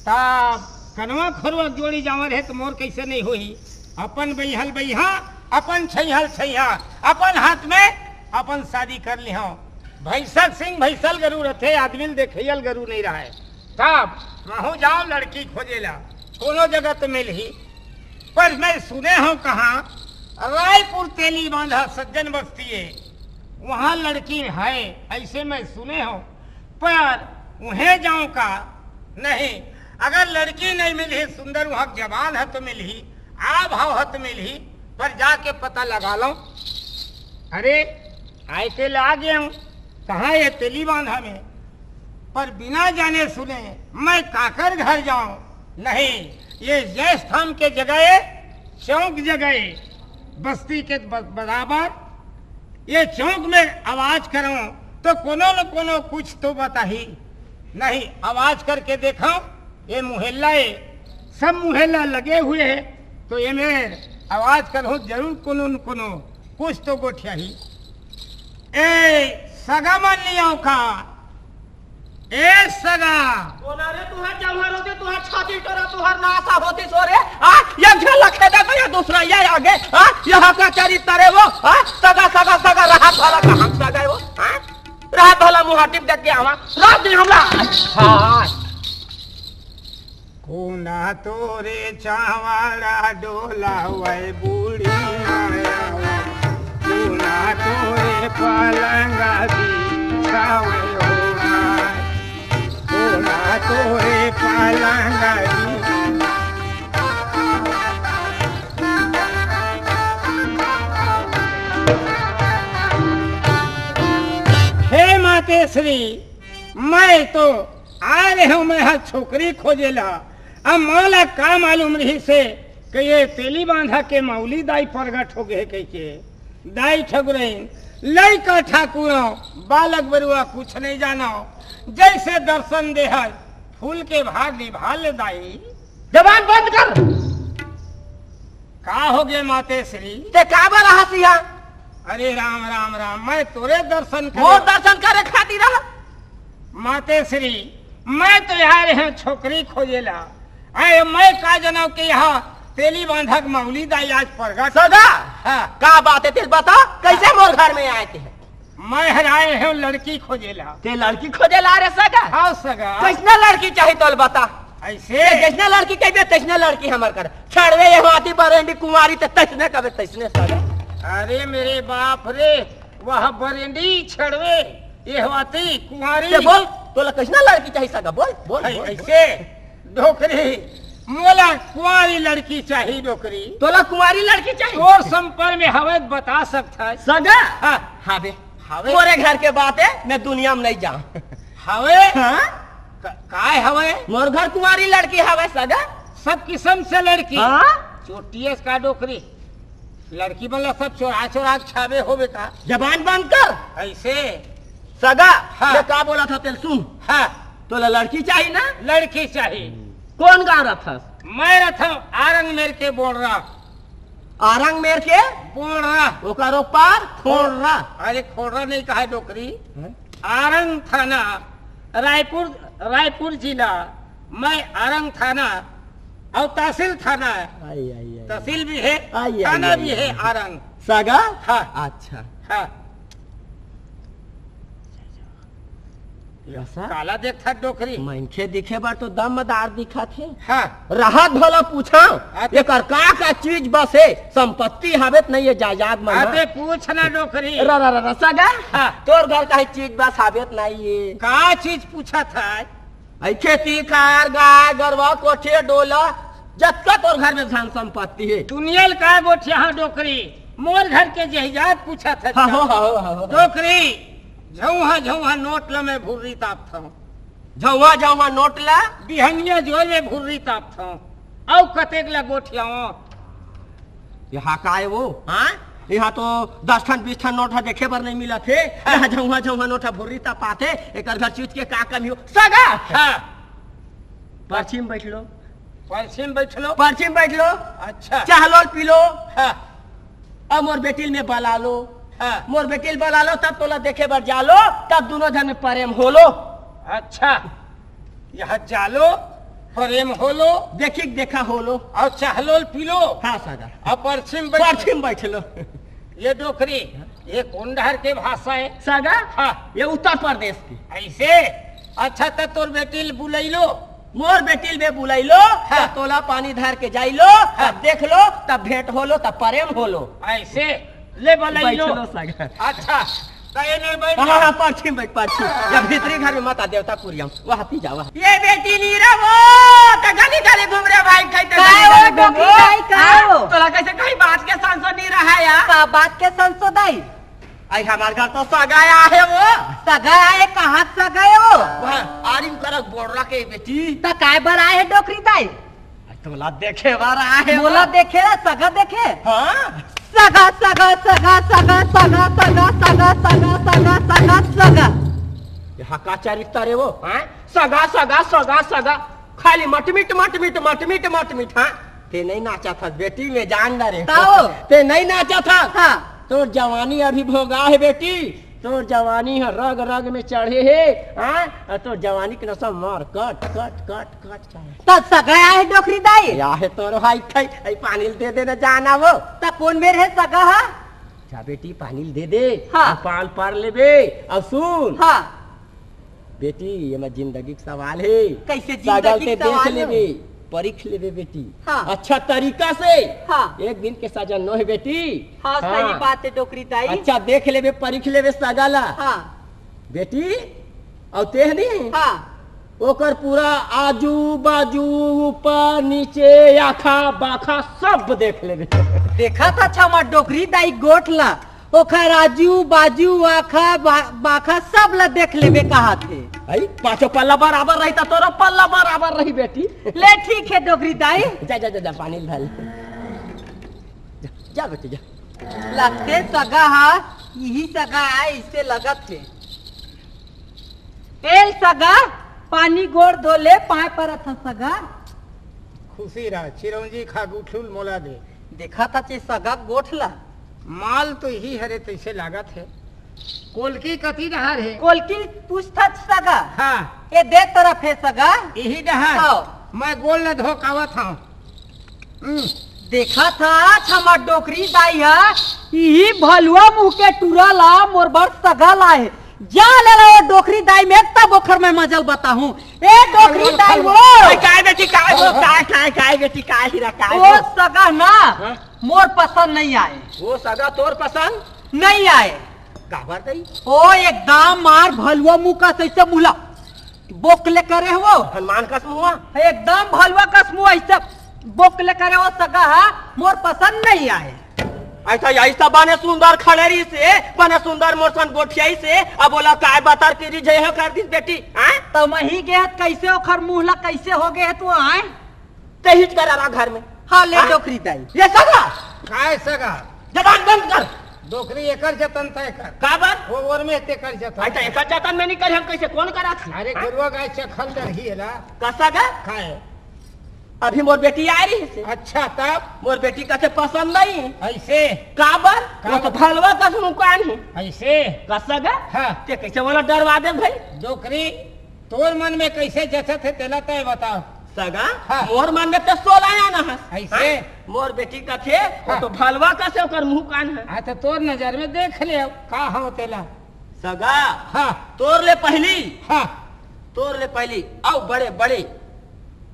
तब कनवा खरवा जोड़ी जावर हे, तो मोर कैसे नहीं होही? अपन बइहल बइहा, अपन छैहल छैहा, अपन हाथ में अपन शादी कर लिहो। भैंसल सिंह भैंसल गरू रथे, आदमी ल देखइयल गरू नहीं रहे। तब महू जाओ लड़की खोजे ला, कोनो जगह तो मिलही। पर मैं सुने हूँ कहाँ, रायपुर तेली बांधा सज्जन बस्ती है, वहाँ लड़की है, ऐसे मैं सुने हूँ। पर उहें जाऊं का? नहीं, अगर लड़की नहीं मिलही, सुंदर उहाँ जबान ह तो मिलही, आ भाव ह तो मिलही, पर जाके पता लगा लंव। अरे, आय तेल आ गेंव, कहाँ ये तेली बांधा में? पर बिना जाने सुने मैं काकर घर जाऊं? नहीं, ये जय स्थान के जगह, चौक जगह, बस्ती के ब-, बराबर ये चौक में आवाज करंव तो कोनो न कोनो कुछ तो बताही। नहीं, आवाज करके देखंव, ये मुहल्ला हे, सब मुहल्ला लगे हुए हे, तो ये में आवाज करहूं जरूर कोनो न कोनो कुछ तो गोठियाही। ए सगा मन नइ आंव का? ए सगा। कोन रे तुंहर जौहर होती, तुंहर छाती टोरा, तुंहर नासा होती सो रे। आ, ये झलक है देखो, ये दूसरा, ये आगे। आ, ये हका चरित्र है वो। आ, सगा, सगा, सगा, रहा भला कहाँ सगा है वो? आ, रहा भला मुँह टिप देख के आवा। रात दिन हमला। हाँ। कोना तोरे चावड़ा डोलावय बूढ़ी माया, कोना तोरे पलंग बिछावय हो माय, कोना तोरे पलंग बिछावय। हे मातेश्री, मैं तो आय रेहेंव मैं हा छोकरी खोजे ला। अब मोला का मालूम रहिसे कि ये तेली बांधा के मौली दाई परगट हो गे कहिके। दाई ठगुरइन, लइका ठाकुर, बालक बरुआ कुछ नहीं जानो, जैसे दर्शन देहय फूल के भार निभा ले दाई। जबान बंद कर। का हो गे मातेश्री? ते का बर हसिया? अरे राम राम राम, मैं तोरे दर्शन करे। मोर दर्शन करे खातिर रहा। मातेश्री, मैं तो यहाँ रहे छोकरी खोजे ला। अरे मैं का जनव के यहाँ तेली बांधक मौली दाई आज परगट। सगा? हाँ। का बात है तेल बता, कैसे मोर घर में आए थे? मैं हर आए हूँ लड़की खोजे ला। ते लड़की खोजे ला रे सगा? हाँ सगा। कैसना लड़की चाही तोल बता। ऐसे? ते जैसना लड़की कहिबे तैसना लड़की हमर कर। छड़वे ये हाथी बरेंडी कुमारी ते तैसने कबे तैसने सगा। अरे मेरे बाप रे, वह बरेंडी छड़वे ये हाथी कुमारी। ते बोल, तोला कैसना लड़की चाही सगा? बोल, बोल, है, बोल, ऐसे? डोकरी, मोला कुंवारी लड़की चाही डोकरी। तोला कुंवारी लड़की चाही? तोर संपर्क में हवे त बता सकत हस। सगा? हाँ। हाँ बे। हवे। मोरे घर के बात है, मैं दुनिया में नहीं जाऊँ। हवे? हाँ? क-, काय हवे? मोर घर कुंवारी लड़की हवे सगा। सब किस्म से लड़की। हाँ? चोटियस का डोकरी। लड़की मन ला सब चोरा चोरा के छाबे होबे का? जबान बंद कर। ऐसे? सगा, हाँ। मैं का बोलत हँव तेल सुन। हाँ। तोला लड़की चाही ना? लड़की चाही। कोन गाँव रथस? मैं रथंव आरंग मेर के बोड़रा। आरंग मेर के? बोड़रा। ओकर ऊपर खोड़रा। अरे खोड़रा नहीं कहा डोकरी। हैं? आरंग थाना, रायपुर, रायपुर जिला, मैं आरंग थाना अउ तहसील थाना है। आई, आई, आई। तहसील भी है, आई, आई, थाना आई, भी आई। है आरंग। सगा? हाँ। अच्छा। हाँ। ऐसा? काला देखत डोकरी? मनखे दिखे बर तो दमदार दिखत हे। हाँ। रहत भला पूछा, हाँ, तो एकर का का चीज बस हे? संपत्ति हवे त नहीं हे जायदाद मन? हाँ, ते पूछ ना डोकरी। र, र, र, र, सगा? हाँ। तोर घर का ही चीज बस हवे त नहीं हे? का चीज पूछत हे? अई खेती खार, गाय, गरवा, कोठी, डोला, जतका तोर घर में धन संपत्ति हे। दुनिया ल का गोठिया हा डोकरी? मोर घर के जायदाद पूछत हे। हाँ, हो, हो, हो, हो। डोकरी, झौहा, झौहा नोट ल मैं भुर्री तापथंव। झौहा, झौहा नोट ल? बिहनिया जोर में भुर्री तापथंव। अउ कतेक ल गोठियावंव? यहाँ का हे वो? हाँ? यहाँ तो दस ठन बीस ठन नोट ह देखे बर नहीं मिलत हे। हाँ। यहाँ झौहा झौहा नोट ह भुर्री त पाथे, एकर घर चीज के का कमी हो? सगा! हाँ। परछी म बैठ लो। परछी म बैठ लो। परछी म बैठ लो। अच्छा। चाह लो, पी लो। हाँ। अब मोर बेटी ल में बला लो। हाँ। मोर बेटी ल बला लो, तब तोला देखे बर जा लो, तब दोनों झन में प्रेम हो लो। अच्छा। यहाँ जालो, प्रेम होलो। देखी के देखा होलो। अउ चाहलो ल पीलो। हाँ, सगा। अउ परछी म बैठ परछी म बैठ लो। ये डोकरी, ये कोन डहर के भाषा हे? सगा? हाँ। ये उत्तर प्रदेश की। ऐसे? अच्छा, त तोर बेटी ल बुलैलो। मोर बेटी ल बे बुलैलो, हाँ। त तोला पानी धर के जाइलो, हाँ। तब देख लो, तब भेंट होलो, तब प्रेम होलो। ऐसे? ले बुलैलो। बैठ लो, सगा। अच्छा। कहे नहीं बैठ हाँ, हाँ, परछी में बैठ, परछी। या भीतरी घर में मत आ, देवता कुरिया में। वहाँ पी जा, वहाँ। ये बेटी नीरा वो, तो गली गली घूम रहे भाई, कहीं तो काय गली वो गली घूम डोकरी रहे। भाई, काय हाँ, वो? तोला कैसे कहीं बात के संसो नहीं रहा यार? का बात के संसो दाई? आई हमार घर तो सगा आया है वो। सगा आए, कहाँ सगा है वो? वहाँ आरिम करक बोल रहा के बेटी। त काय बर आए है डोकरी दाई? आई तोला देखे बर आए है मोला वो। देखे ला, सगा देखे? हाँ। सगा, सगा, सगा, सगा, सगा, सगा, सगा, सगा, सगा, सगा, सगा। यहाँ का चरित्र रे वो, हाँ? सगा, सगा, सगा, सगा। खाली मटमिट, मटमिट, मटमिट, मटमिट, हाँ? ते नहीं नाचा था, बेटी, मैं जान डारे। ताओ। ते नहीं नाचा था। हाँ। तोर जवानी अभी भोगा है, बेटी। तोर जवानी है, रग रग में चढ़े है, हाँ? और तोर जवानी के नशा मार, कट, कट, कट, कट, कट। त सगा आए है डोकरी दाई? या है तोर भाई खाई, आई पानी दे देना जाना वो। त कौन मेर है सगा हा? जा बेटी, पानी दे दे, हाँ। और पाल पार लेबे, और सुन। हाँ। बेटी, ये मैं जिंदगी का सवाल है। कैसे सगल जिंदगी ते का देख सवाल है? लेबे, परख लेबे बेटी। हाँ। अच्छा तरीका से। हाँ। एक दिन के सजा नो है बेटी। हाँ, सही हाँ। बात है डोकरी दाई। अच्छा देख लेबे, परख लेबे सगा ला। हाँ। बेटी, और तेहनी? हाँ। ओकर पूरा आजू बाजू, ऊपर नीचे, आखा बाखा सब देख लेबे। देखा था छमा डोकरी दाई गोठ ला, ओखर आजू बाजू, आखा बा-, बाखा सब ला देख लेबे कहा थे। आई पाछो पल्ला बराबर रही त तोरो पल्ला बराबर रही बेटी। ले ठीक है डोकरी दाई। जा, जा, जा, जा, पानी ढाल। जा, जा बेटी, जा। लगथे सगा हा, यही सगा आए, इससे लगत हे। ए सगा, पानी गोड़ धो ले, पाँय परत हँव सगा। खुशी रह, चिरौंजी खा गुठलुल मोला दे। देखा था चे सगा गोठ ला। माल तो यही हरे तैसे लागत हे। कोलकी कति डहर हे? कोलकी पूछथस सगा। हाँ। ए दे तरफ हे सगा। यही डहर। हाँ। मैं गोड़ ल धो कावत हँव। हम्म। देखा था छमा डोकरी दाई हा, यही भलुआ मुँह के टूरा ला मोर बर सगा लाए। जा ले ला वो डोकरी दाई में, तब ओखर मैं मजल बताहूँ। ए डोकरी दाई वो। काय, काय बेटी, काय वो, काय, काय, काय बेटी, काय हीरा, काय वो वो? सगा ना, हाँ? मोर पसंद नहीं आए। वो सगा तोर पसंद? नहीं आए। काबर दई? ओ एकदम मार भलुआ मुँह का सैसे मुला। बोकले करे हो। हनुमान कस मुँह? एकदम भलुआ कस मुँह, ऐसे बोकले करे हो सगा हा, मोर पसंद नहीं आए। ऐसा, ऐसा बने सुंदर खड़ेरी से, बने सुंदर मोर सन गोठियाई से, अब बोला काय बतर के रिझे हो कर दिस बेटी, हाँ? तो मही गे हत कैसे ओखर मुँह ला कैसे हो गे हत वो, आए? ते हिच कर रहा घर में। हाँ, ले हाँ? डोकरी दाई। ये सगा? काय सगा? जबान बंद कर। डोकरी एकर जतन तय कर। काबर? वो ओर में तेकर जतन। अच्छा, एकर जतन में नहीं कर, हम कैसे, कौन करा थी? अरे, हाँ? गरुआ गाय चखल डरही एला। का सगा? काय? अभी मोर बेटी आ रही से। अच्छा, तब? मोर बेटी कथे पसंद नहीं। ऐसे? काबर? काबर? वो तो भलवा कस मुकान है। ऐसे? का सगा? हाँ। ते कैसे वाला डरवा दे भाई? डोकरी, तोर मन में कैसे जचत हे, तेला तय बताओ। सगा, हाँ। मोर मन में तो सोला आना है। ऐसे? हाँ? मोर बेटी कथे, वो हाँ। तो भलवा कस हे, ओकर मुँह कान है। हाँ, तो तोर नजर में देख ले, का हो तेला। सगा, हाँ। तोर ले पहली, हाँ। तोर ले पहली, अउ बड़े बड़े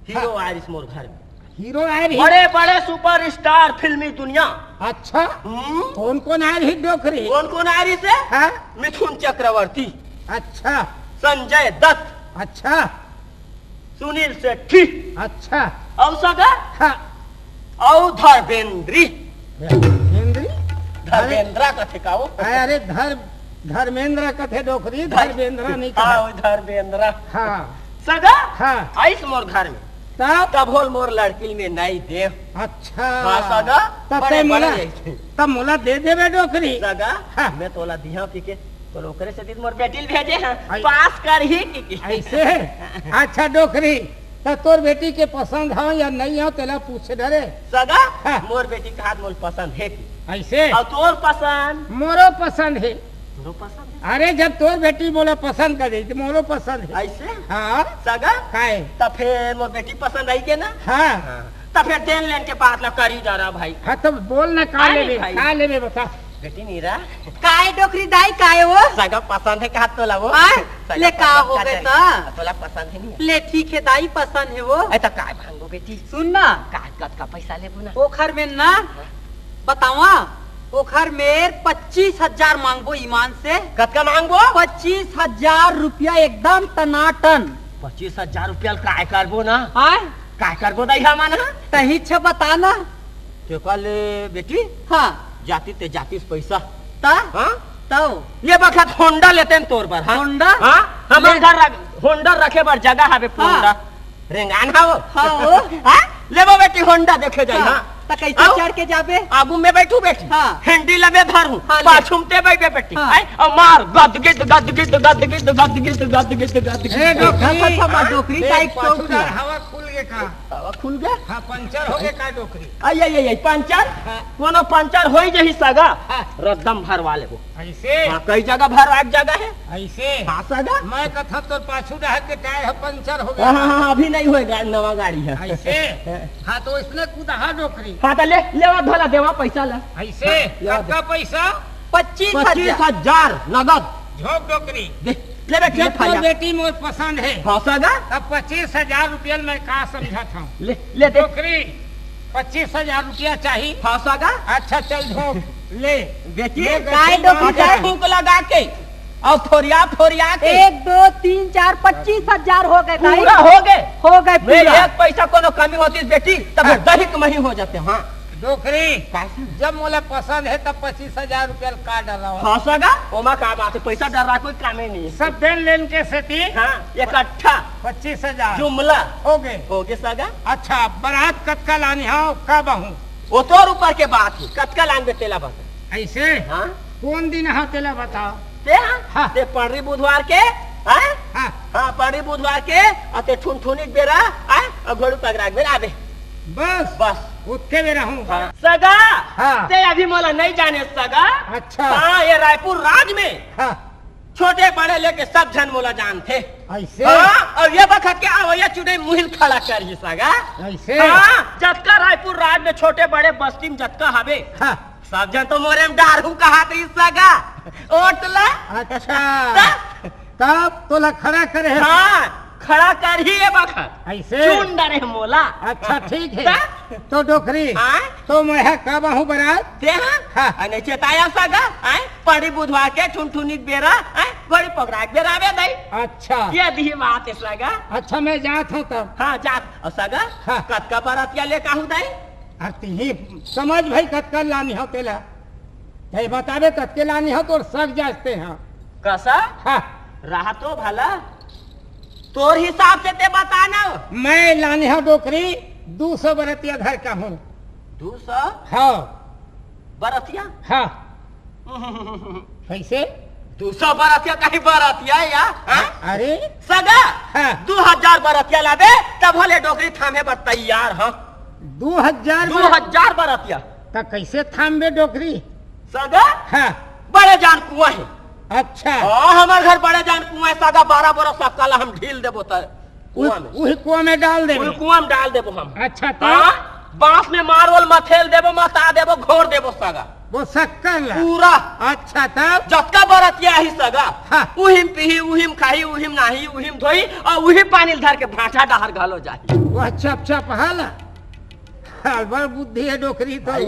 हीरो हाँ। आरिस मोर घर में। हीरो आए रही। बड़े बड़े सुपरस्टार फिल्मी दुनिया। अच्छा। हम्म। कौन कौन आए रही डोकरी? कौन कौन आए रही से? हाँ। मिथुन चक्रवर्ती। अच्छा। संजय दत्त। अच्छा। सुनील शेट्टी। अच्छा। अउ सगा? हाँ। अउ धर्मेंद्री। धर्मेंद्री? धर्मेंद्रा कथे का वो? अरे, अरे, धर-, धर्मेंद्रा कथे डोकरी, धर-, धर्मेंद्रा नहीं हाँ, कहा। वो धर्मेंद्रा। हाँ। सगा? हाँ। आइस मोर घर में। तब? तब होल मोर लड़की में नहीं देव। अच्छा। हाँ, सगा? तब बड़े, ते मोला, बड़े। तब मोला दे देबे डोकरी। सगा? हाँ। मैं तोला दिहा पी के, तो ओकरे से दिन मोर बेटी ल भेजे हैं। आई- पास कर ही की। ऐसे? अच्छा डोकरी, त तोर बेटी के पसंद हो या नहीं हो, तेला पूछ डरे। सगा? हाँ। मोर बेटी के हाथ मोर पसंद है की? ऐसे? और तोर पसंद? मोरो पसंद है। तोरो पसंद है? अरे, जब तोर बेटी मोला पसंद कर दे, तो मोरो पसंद है। ऐसे? हाँ। सगा? काय? त फिर मोर बेटी पसंद आई के ना? हाँ। हाँ। त फिर देन लेन के बात ला करी डरा भाई। हाँ, तो बोल ना, का हाँ, लेबे? भाई। का लेबे, बता। बेटी नीरा। काय डोकरी दाई, काय वो? सगा पसंद है का तोला वो? हाँ? सगा ले, का पसंद हो का गए चल-, त? तोला पसंद है नहीं? ले, ठीक है दाई, पसंद है वो। ए, त काय भांगो बेटी? सुन ना। का, कतका पैसा लेबो ना? ओखर में ना, हाँ। बतावा, ओखर मेर पच्चीस हजार मांगबो ईमान से। कतका मांगबो? पच्चीस हजार रुपया एकदम टनाटन। पच्चीस हजार रुपया ल काय करबो ना? आय? काय करबो दाई हमन ह? तही छ बता ना। तेकर ले बेटी, हाँ। जातिस ते जातिस पैसा। ता? हाँ? तव? ये बखत होंडा लेतेन तोर बर, हाँ? होंडा? हाँ? हमर ले। घर रख-, होंडा रखे बर जगह हवे, हाँ। होंडा। रेंगान हव? हाँ, वो। हाँ? लेबो बेटी, होंडा देखे जाई, हाँ। हाँ। त कैसे अउ? चढ़ के जाबे? आगू में बैठू बेटी। हाँ। हेंडी लबे धरू। हाँ, ले। पाछू में ते बैठे बेटी। हाँ। हैं? अउ मार, गदगिद, गदगिद, गदगिद, गदगिद, गदगिद, गदगिद। ए, डोकरी। देखा था, हाँ? डोकरी ए, टाइप पाछू चौक डार, है। हवा खुल गे का? हवा खुल गे? हाँ, पंचर हो गे का डोकरी? आई, आई, आई, आई, पंचर? हाँ। कोनो पंचर होई जही सगा? हाँ। रद्दम भरवा लेबो। ऐसे? हाँ, कई जगह भरवाए के जगह है। ऐसे? हाँ, सगा। मैं कथा तोर पाछू डहर के टायर ह पंचर हो गे। हाँ, हाँ, हाँ, अभी नहीं होएगा, नवा गाड़ी है। ऐसे? हाँ, तो इसने कुदहा डोकरी। हाँ, तो ले, लेवा धोला, देवा पैसा ला। ऐसे? हाँ, लेवा कतका दे। पैसा? पच्चीस हजार। पच्चीस हजार नगद। झोंक डोकरी। दे, ले बेटी, ये ले तो फाया। बेटी मोर पसंद है। हाँ, सगा। तब पच्चीस हजार रुपया मैं का समझत हूँ? ले, ले दे। डोकरी, पच्चीस हजार रुपया चाही। हाँ, सगा। अच्छा, चल झोंक, ले। बेटी, ले, काय बेटी, डोकरी? फूंक लगा के अउ फोरिया, फोरिया के। एक, दो, तीन, चार, पच्चीस हजार हो गे दाई। पूरा हो गे। हो गे मैं पूरा। एक पैसा कोनो कमी होतिस बेटी, तब हाँ। दही कमही हो जाते। हाँ। डोकरी, कैसे? जब मोला पसंद है तब पच्चीस हजार रुपया का डराओ। हाँ सगा, ओमा का बात है, पैसा डरा कोई कामे नहीं है। सब देन लेन के सेती हाँ, इकट्ठा। पच्चीस हजार। जुमला। हो गे। हो गे सगा। अच्छा, बरात कतका लानी हो, कब आहूँ? वो तोर ऊपर के बात है, कतका लानबे तेला बता। ऐसे? हाँ। कौन दिन हा तेला बताओ। ते हाँ? हाँ। ते पंडरी बुधवार के, हाँ? हाँ। हाँ, पंडरी बुधवार के, अउ ते ठुनठुनी के बेरा, हाँ? अउ घोड़ी पगरा के बेरा आबे। बस? बस। उतके बेरा हूँ। हाँ। सगा, हाँ। ते अभी मोला नहीं जाने सगा। अच्छा। हाँ, ये रायपुर राज में हाँ। छोटे बड़े लेके सब झन मोला जानथे। ऐसे? हाँ, अउ ये बखत के आवइया चुनई मुहिल खड़ा करही सगा। ऐसे? हाँ, जतका रायपुर राज में छोटे बड़े बस्ती में जतका हवे। हाँ। सब झन तो मोरे में डारहूं कहात रहिस सगा। ओट ला। अच्छा। त? तब तोला खड़ा करे हे। हाँ, खड़ा करही ये बखत। ऐसे? चुन डरे हे मोला। अच्छा, ठीक है। त? तो डोकरी, हाँ? तो मैं हा कब आहूँ बरात? ते हाँ? हाँ। आ, नहीं चेताया सगा, हाँ? पंडरी बुधवार के ठुनठुनी के बेरा, हाँ? घोड़ी पगरा के बेरा आबे दाई। अच्छा। ये दिही बात है सगा। अच्छा, मैं जात हूँ तब। हाँ, जात। अउ सगा, हाँ। कतका बरतिया लेके आहूँ दाई? अरे तिही समझ भाई, कतका लानी हो तेला। ते बताबे कतके लानी हो, तोर सग जास्ते हो। कसा? हाँ। रहा तो भला। तोर हिसाब से ते बता ना। मैं लानी हो डोकरी, दू सौ बरतिया धर का हूँ। दू सौ? हाँ। बरतिया? हाँ। कैसे? दू सौ बरतिया कहीं बरतिया या? हाँ? अरे? सगा? हाँ। दू हजार बरतिया लाबे, तब भले डोकरी थामे बर तैयार, हाँ। दू हजार दू हजार बरतिया। त कैसे थामबे डोकरी? सगा? हाँ। बड़े जान कुआं है। अच्छा। हाँ, हमर घर बड़े जान कुआं है, सगा, बारह बरस का कला हम ढील देबो त कुआं में। उही कुआं में डाल देबे? उही कुआं में डाल देबो हम। अच्छा, त? हाँ, बांस में मार ओल मथेल देबो, मता देबो, घोर देबो सगा। वो सक्कर ला? पूरा। अच्छा, तब? जतका बरतिया आही सगा, हाँ। उहिम पीही, उहिम खाही, उहिम नहाही, उहिम धोही, अउ उही पानी ल धर के भांठा डहर घलो जाही। वो चप चप हाला। हाँ, बड़ बुद्धि है डोकरी तो। भाई।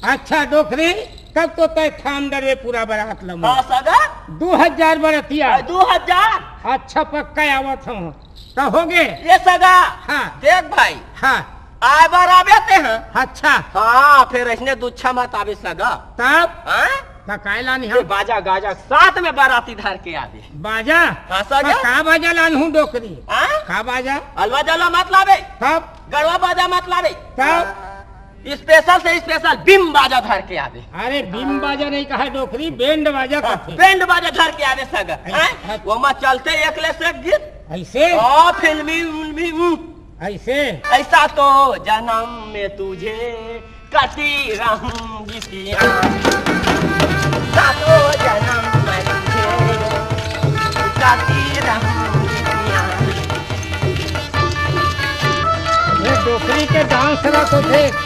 अच्छा डोकरी, तब तो तय थाम डरबे पूरा बरात ल। हाँ, सगा? दू हजार बरतिया। हाँ, दू हजार। अच्छा, पक्का आवत हूँ। त हो गे? ये सगा, हाँ। देख भाई। हाँ। आए बर आबे ते, हाँ? अच्छा। हाँ, फिर ऐसने दुच्छा मत आबे सगा। तब? हाँ? त काय लानी ये हम? बाजा गाजा साथ में बराती धर के आबे। बाजा? हाँ, सगा। त का बाजा लानहूँ डोकरी? हाँ? का बाजा? अलवा जलवा मत लाबे। तब? गड़वा बाजा मत लाबे। तब? स्पेशल से स्पेशल बीम बाजा धर के आबे। अरे, बीम बाजा नहीं कहा डोकरी, बैंड बाजा हाँ, कथे। बैंड बाजा धर के आबे सगा। अरे, हैं? हाँ। ओमा चलथे एक ले से एक गीत। ऐसे? ओ, फिल्मी, उल्मी, ऊ। ऐसे? ऐसा तो जन्म में तुझे करती रहूंगी प्यार। ऐसा तो जन्म में तुझे करती रहूंगी प्यार। ये डोकरी के डांस ला तो देख।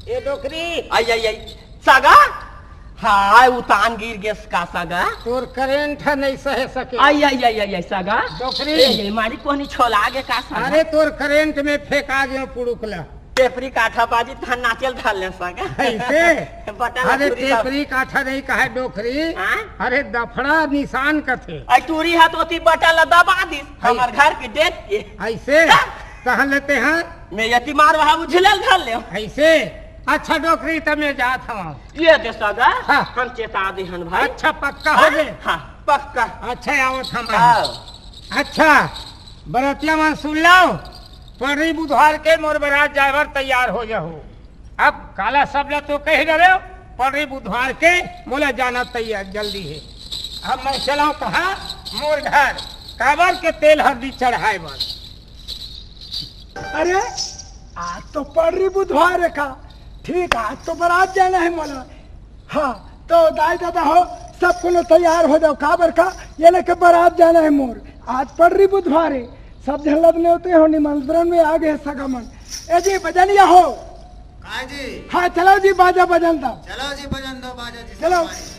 ये डोकरी। आई, आई, आई। सगा? हाय, उतान गिर गेस का सगा? तोर करंट ह नइ सहे सके। आई, आई, आई, आई, आई, सगा। डोकरी। ए, ए, मारी कोहनी छोला गे का सगा? अरे, तोर करंट में फेंका गेव पुड़ुकला। टेपरी काठा बाजी तहां नाचेल धर ले सगा। अइसे? बटन अरे, टूरी सब। टेपरी काठा नइ कहय डोकरी। हाँ? अरे, दफड़ा निशान कथे। अई टूरी हा तो ओती बटन ला दबा दिस, अई। हमर घर के देख के। अइसे? हाँ। कहाँ लेते हैं? मैं यति मार वहाँ उझलल धर ले। अइसे? अच्छा डोकरी, त मैं जात हवं। ये दे सगा, हाँ। हम चेता दे हन भाई। अच्छा, पक्का हो हाँ, गे? हाँ, पक्का। अच्छा, आवत हम। हाँ। अच्छा, बरतिया मन सुन लव, पड़री बुधवार के मोर बरात जाय बर तैयार हो जाहू। अब काला सब ल तो कहि डरेव, पड़री बुधवार के मोला जाना तैयार जल्दी हे। अब मैं चलव कहाँ? मोर घर। काबर के तेल हरदी चढ़ाय बर। अरे, आज तो पड़री बुधवार हे का? ठीक, आज तो बरात जाना हे मोला। हाँ, तो दाई ददा हो, सब कोनो तैयार हो जाव, काबर का, ये लेके बरात जाना हे मोर। आज पड़री बुधवार हे, सब झन ला नेवते हंव, निमंत्रण में आ गे सगा मन। ए जी, बजनिया हो। काय जी? हाँ, चलो जी, बाजा बजन दो। चलो जी, बजन दो बाजा जी, चलो। सब भाई।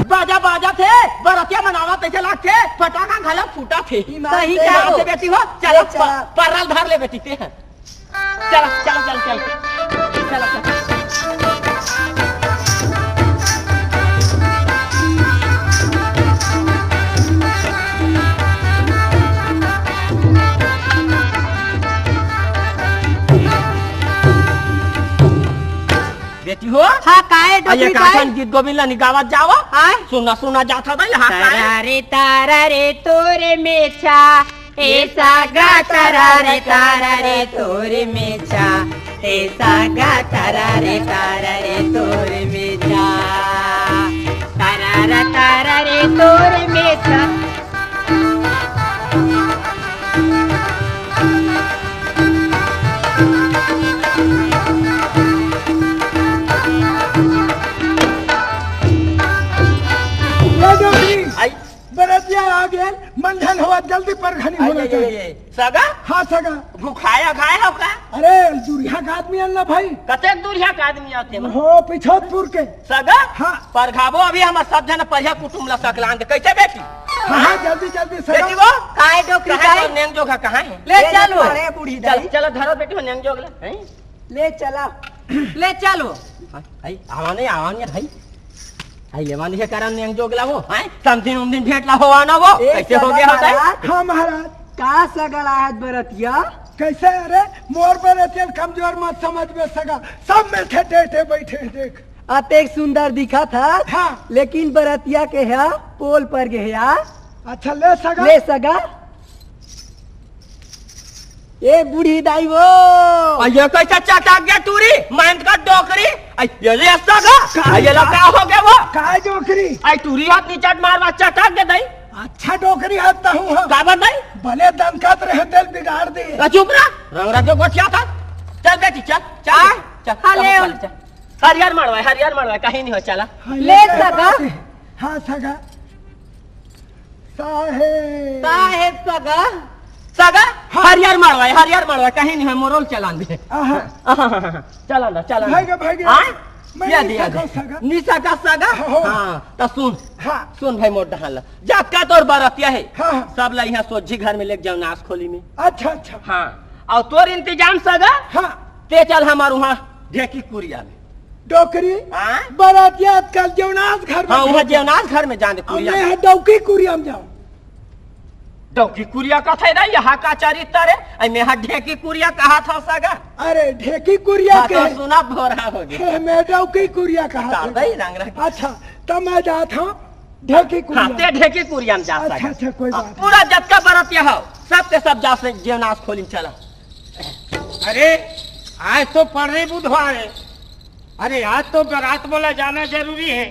बाजा बाजत हे, बरतिया मन आवत तइसे लागथे, फटाका घला फूटत हे। ईमान सही से कहा हो। से बेटी हो, चला, ले चला। प-, परल धर ले बेटी ते ह। चला, चला, चला, चला। चला, चला। बेटी हो। हाँ, काय आ, ये डोकरी काय? काठन गीत गोविंद ला नि गावत जावव। हाँ। सुना, सुना जात हवय, हाँ, काय? तारा रे, तारा रे, तोरे मेछा, ए सागा, तारा रे, तारा रे, तोरे मेछा, ए सागा, तारा रे, तारा रे, तोरे मेछा, तारा रे, तारा रे, तोरे मेछा। ये डोकरी, आई। बरतिया आ गेल, मंझन होवत जल्दी परघनी आई, होना आई, चाहिए। आई, आई। सगा? हाँ, सगा। भुखाया खाए हो का? अरे, दुरिहा का आदमी आन ना भाई। कतेक दुरिहा का आदमी आथे? हो, पिछोतपुर के। सगा? हाँ। परघाबो अभी हमर सब झन परिहा कुटुम ला सकलान दे। कइसे बेटी? हाँ, हाँ, जल्दी, जल्दी, सगा। बेटी वो? काय डोकरी कहाँ काय? तो नेंग जोग हे, कहाँ हे? ले ले चलो। अरे बूढ़ी चल, दाई। चलो, धरो बेटी, वो नेंग जोग ला। हैं? ले चला। ले चलो। आई, आवा नहीं, आवा नहीं, भाई। आई, लेवा नहीं हे करन नेंग जोग ला वो, हैं? समधिन उमधिन भेंट ला होवा ना वो। ए, कइसे हो सगा गया होता है? महाराज। हाँ, महाराज। का सगा लाहत बरतिया? कइसे अरे? मोर बरतिया ल कमजोर मत समझबे सगा। सब मिलथे टेढ़े बइठे हे, देख। अतेक सुंदर दिखत हस, हाँ। लेकिन बरतिया के हे, पोल पर गे हे यार। अच्छा, ले सगा। ले सगा। ए बूढ़ी दाई वो। अइया कइसे चटक गे टूरी, मांद का डोकरी। अइया ले सगा। काय अइया ला का? का हो गे वो? काय डोकरी? आई टूरी हाथ नीचे मार मार चटक गे दाई। अच्छा डोकरी हाथ तहूँ हा। काबर दाई? भले दनकत रहे तेल बिगाड़ दे। आ, चुप रह। रंग रंग के गोठियाथस। चल बेटी, चल, चल, आ? चल, चल, हले चल, उल- चल। हरियर मड़वा, हरियर मड़वा, कहीं नहीं हो, चला। हाँ, ले ये क्या सगा। बात है? हाँ, सगा। साहेब। साहेब सगा। सगा? हाँ। हरियर मड़वा, हरियर मड़वा, कहीं नहीं है, मोरोल चलान दे। आहा। आहा, चलान दे, चलान दे। भाई गे, भाई गे। हाँ? मैं ये नहीं दिया सगा, दे। सगा। नहीं सगा, सगा? हाँ। हाँ, तो सुन। हाँ। सुन भाई मोर डहान ला। जतका तोर बरतिया हे, हाँ, हाँ। सब ला इहाँ सोझी घर में लेके जाव नास खोली में। अच्छा, अच्छा। हाँ। अउ तोर इंतजाम सगा? हाँ। ते चल हमर उहाँ ढेकी कुरिया में। डोकरी, हाँ? बरातिया आजकल जेवनास घर में हाँ, उहाँ भेजे। जेवनास घर में जान दे अउ कुरिया। मैं हा डौकी कुरिया में जाऊँ। डौकी कुरिया कथे रे, यहाँ का चरित्र हे? अई मैं हा ढेकी कुरिया कहत हँव सगा। अरे, ढेकी कुरिया हाँ, के तो सुना भोरा हो गया। हे, मैं डौकी कुरिया कहत हँव। दादा ही रंग रंग। अच्छा, तब मैं जात हँव ढेकी कुरिया। हाँ, ते ढेकी कुरिया में जा अच्छा, सगा। अच्छा, कोई हाँ, बात पूरा जतका बरतिया हो, सब के सब जा से जेवनास खोली में चला। अरे, आज तो पड़री बुधवार हे। अरे, आज तो बरात बोला जाना जरूरी हे।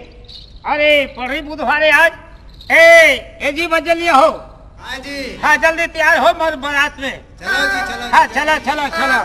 अरे, पड़री बुधवार हे आज। ए, ए जी, बजलिया हो। हाँ जी। हाँ, जल्दी तैयार हो मोर बरात में। चलो जी, चलो हाँ, जी। चलो, चलो, चलो।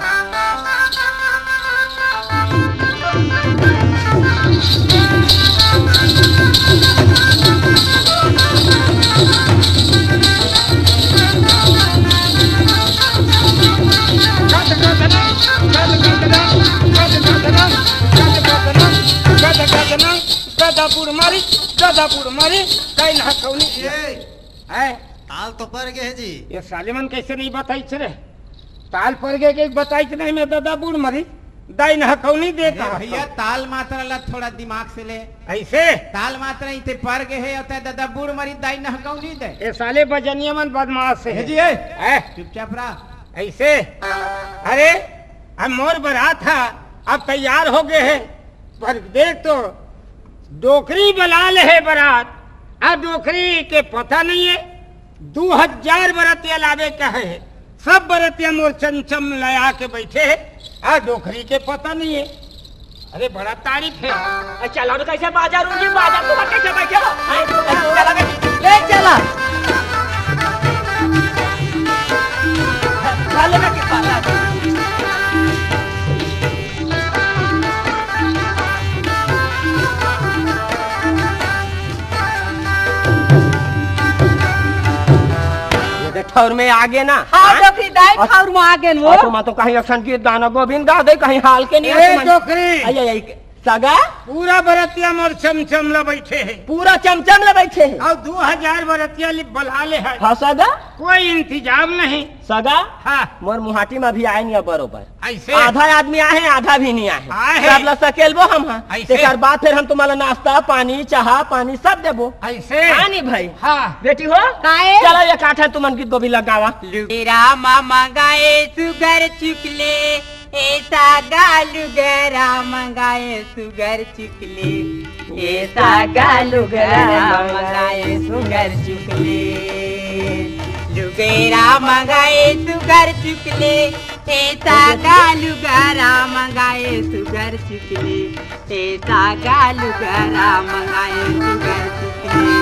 ना, ददा बूढ़ मरी, ददा बूढ़ मरी, दाई नहकौनी। ए, हैं? ताल तो पर गे हे जी। ये साले मन कैसे नहीं बताइस रे? ताल पर गे के बताइस नहीं, मैं ददा बूढ़ मरी, दाई नहकौनी दे अरे कहा भैया, तो। ताल मात्रा ला थोड़ा दिमाग से ले। ऐसे? ताल मात्रा इते पर गे हे, अउ तैं ददा बूढ़ मरी, दाई नहकौनी दे। ये साले बजनिया मन बदमाश हे। हे जी, ए। हैं? चुपचाप रहा। ऐसे? अरे, अब मोर बरात हे, अब तैयार हो गे हे, पर देख तो, डोकरी बला ले हे बरात, आ डोकरी के पता नहीं हे, दू हजार बरतिया लाबे कहे हे, सब बरतिया मोर चमचम लया के बैठे हे, आ डोकरी के पता नहीं हे। अरे बड़ा तारीफ हे। ए, चला ना, कैसे बाजा रूंगी, बाजा तो कैसे बैठे हो? हैं? चला बे। ले चला। चल ना के पाला। ये दे ठौर में आ गे ना। हाँ, हाँ? तो फिर दाई अउ ठौर में आ गे वो। अउ तो मैं तो कहीं अक्सन गीत गाना गोविंद गा दे, कहीं हाल के नहीं ए, आते मन। डोकरी। आई, आई, आई, सगा? पूरा बरतिया मोर चमचम ल बैठे हे। पूरा चमचम ल बैठे हे। अउ दू हजार बरतिया ल बला ले हे। हाँ, सगा? कोई इंतजाम नहीं। सगा? हाँ। मोर मुहाटी में अभी आए नहीं हे बरोबर। ऐसे? आधा आदमी आए हे, आधा भी नहीं आए हे। आए हे। सब ल सकेलबो हम, हाँ। ऐसे? तेकर बाद फिर हम तुम्हारा नाश्ता, पानी, चाहा, पानी सब देबो। ऐसे? हाँ नहीं भाई? हाँ। बेटी हो? काहे? चलो एक आठा तुमन गीत गोविंद ल गावा। लुगेरा मामा गाए सुगर चुकले, ए सागा लुगरा मंगाए सुगर चुकले, ए सागा लुगरा मंगाए सुगर चुकले, लुगेरा मंगाए सुगर चुकले, ए सागा लुगरा मंगाए सुगर चुकले। ए सागा लुगरा मंगाए सुगर चुकले,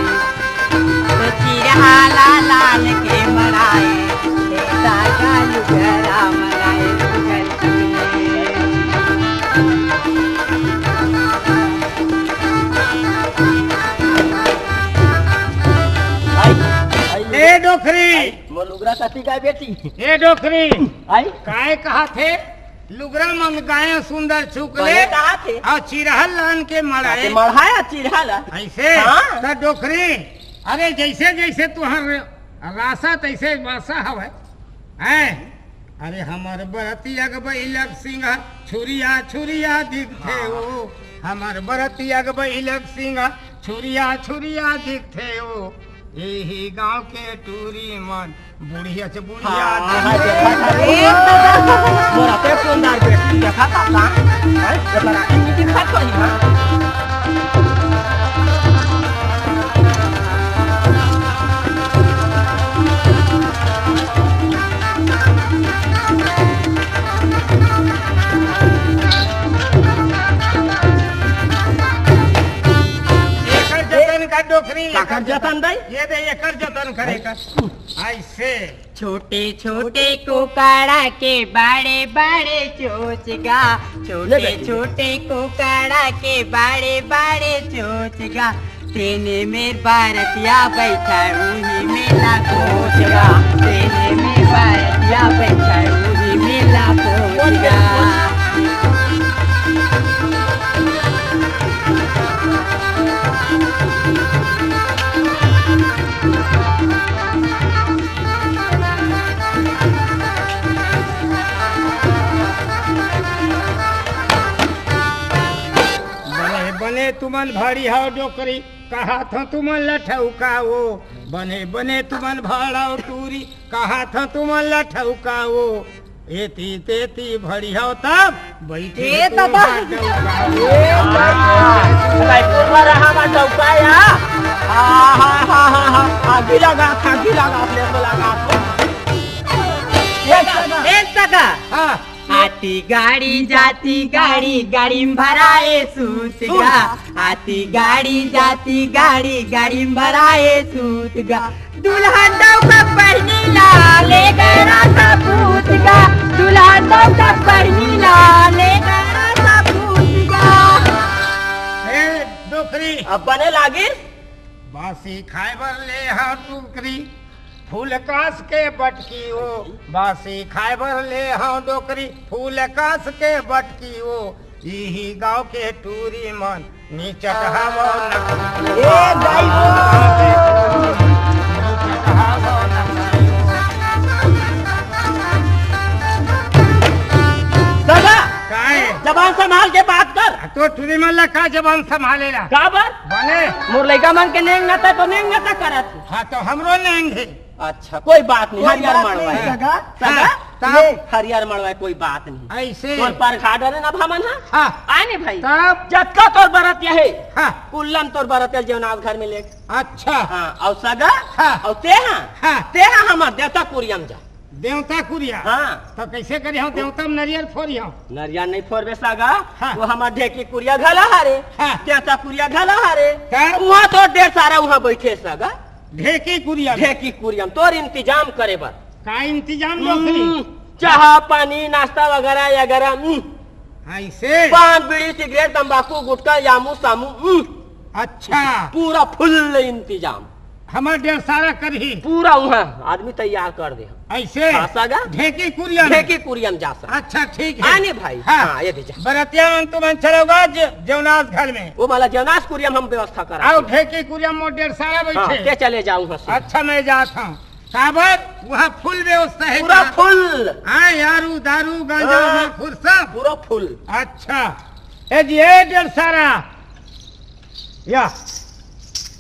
तो चिरहा लाल के मड़ाए। ए सागा लुगरा मंगाए सुगर चुकले। आई, आई, ए डोकरी। आई, मोर लुगरा कति गाय बेटी। ए डोकरी। आई। काय कहा थे? लुगरा मंगाए सुंदर चुकले, बने कहा थे। अउ चिरहा लान के मड़ाए। मड़ाए चिरहा ला। ऐसे? हाँ। त डोकरी, अरे जैसे जैसे तुहर रासा तैसे वासा हवय। हैं? अरे हमर बरतिया के बइलक सिंगा, छुरिया छुरिया दिखथे ओ। हमर बरतिया के बइलक सिंगा, छुरिया छुरिया दिखथे ओ। एही गांव के टूरी मन बुढ़िया से बुढ़िया हाँ, हाँ, देखा था। ए दादा। मोर अतेक सुंदर बेटी देखा था का? हैं? एकर आँखी दिखत होही, हाँ? एकर जतन का डोकरी। काकर जतन दाई? ये दे, एकर जतन करे का। ऐसे। छोटे छोटे कोकड़ा के बड़े बड़े चोच गा, ले छोटे बेटी। छोटे कोकड़ा के बड़े बड़े चोच गा, तेने में बरतिया बैठा उही मेला कोच गा, तेने में बरतिया बैठा उही मेला कोच गा। बने बने तुमन भारी हव डोकरी, कहाथंव तुमन ल ठउकाओ। बने बने तुमन भाड़ाओ टूरी, कहाथंव तुमन ल ठउकाओ। एती तेती भड़िहव तब बइठे ए तबा। रायपुर म रहा म डौका या। आ, हा, हा, हा, हा। आगी लगा, आगी लगा, ले तो लगा। ए सगा। ए सगा। हाँ। आती गाड़ी जाती गाड़ी, गाड़ी म भराए सूत गा। आती गाड़ी जाती गाड़ी, गाड़ी म भराए सूत गा। दुल्हन डौका पहिनी ला, ले गए राजा पूत गा। दुल्हन डौका पहिनी ला, ले गए राजा पूत गा। ए, डोकरी। अब बने लागिस? बासी खाए बर ले हा डोकरी, फूल कास के बटकी ओ। बासी खाए बर ले हा डोकरी, फूल कास के बटकी ओ। इही गांव के टूरी मन नीचा कहावो न। ए, दाई हो। दादा, काहे? जबान संभाल के बात कर। तो टुरी मन ला का जबान संभाले ला? का बर? बने। मोर लइका मन के नेंग नता तो नेंग नता करत। हाँ, तो हमरो नेंग हे। अच्छा, कोई बात नहीं, कोई हरियर बात मड़वा नहीं, है। सगा। सगा? हाँ, तब? ये हरियर मड़वा है, कोई बात नहीं। ऐसे? तोर पर खा डरे ना भामन, हाँ? हाँ। आए नहीं भाई। तब? जतका तोर बरत यहे, हाँ। कुल्लम तोर बरत है जेवनाथ घर में ले। अच्छा। हाँ, और सगा? हाँ। और ते हाँ? हाँ। ते हाँ हमार देवता कुरियम जा। देवता कुरिया? हाँ। तो कैसे करी हम? देवता में नरियल फोरी हम। नरियल नहीं फोरबे सगा, हाँ। वो हमार ढेकी कुरिया घला हरे, हाँ। देवता कुरिया घला हरे। तब? वहाँ तो ढेर सारा वहाँ बैठे सगा। ढेकी कुरिया में। ढेकी कुरिया में तोर इंतजाम करे बर। का इंतजाम, हम्म, डोकरी? चाहा, पानी, नाश्ता वगैरह, वगैरह, हम्म। ऐसे? पान, बीड़ी, सिगरेट, तंबाकू, गुटखा, यामू, सामू, हम्म। अच्छा। पूरा फुल इंतजाम। हमर डेढ़ सारा करही। पूरा वहाँ आदमी तैयार कर दे। ऐसे? हाँ, सगा? ढेकी कुरिया में। ढेकी कुरिया में जा सका। अच्छा, ठीक है। आने भाई। हाँ। हाँ, ये दे जा। बरतिया मन तुमन चलोगा जे-, जेवनास घर में। वो वाला जेवनास कुरिया में हम व्यवस्था करा आओ, दे। ढेकी कुरिया में मोर डेढ़ सारा बैठे। हाँ, ते चले जाऊ हंसी। अच्छा, मैं जात हूँ। काबर? वहाँ फुल व्यवस्था है पूरा का? फुल। हाँ, यारू, दारू, गांजा, हाँ, नखुर सब। पूरा फुल। अच्छा। ए जी, ए डेढ़ सारा। या।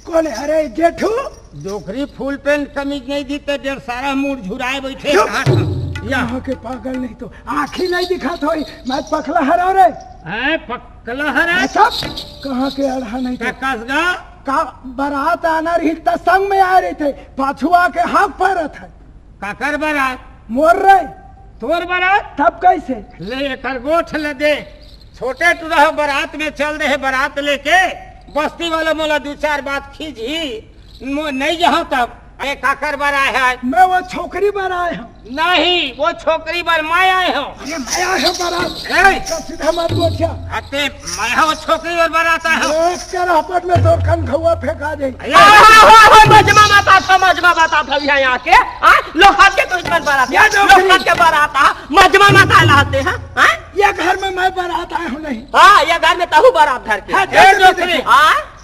कौन है रे जेठू? डोकरी फुल पैंट कमीज नहीं दी तो डेढ़ सारा मुड़ झुराए बैठे चुप। कहाँ था? या। यहाँ के पागल नहीं तो आँखी नहीं दिखात होई, मैं पकला हरा रे। हैं, पकला हरा? मैं सब कहाँ के अड़हा नहीं तो। का कसगा? का बारात आना रही त संग में आए रहिथे, पाछुआ के हाथ परत है। काकर बारात? मोर रे। तोर बारात? तब कैसे? ले एकर गोठ ले दे। छोटे टुरा हो बारात में चल दे है, बारात लेके बस्ती वाला मोला दू चार बात खींचही। मो-, नहीं जहाँ तब। अरे काकर बर आए है? मैं वो छोकरी बर आए हूँ। नहीं, वो छोकरी बर मैं आए हूँ। अरे मैं आए हूँ बारात। ए! तो सीधा मत बोलिया। अते मैं हूँ छोकरी बर बारात आए हूँ। एक के रहपट में तोर कनखुआ फेंका दे। ए! हो, हो, हो, मजमा बताथा, मजमा बताथा यहाँ आके। हाँ? लोग हाथ के तो इतना बारात। ये डोकरी। लोग हाथ के बारात आ। मजमा मत आए लाते हैं। हाँ? ये घर में मैं बारात आए हूँ नहीं। हाँ, ये घर में तहु बारात धर के। हाँ, ए, जल्दी डोकरी। देखो। हाँ?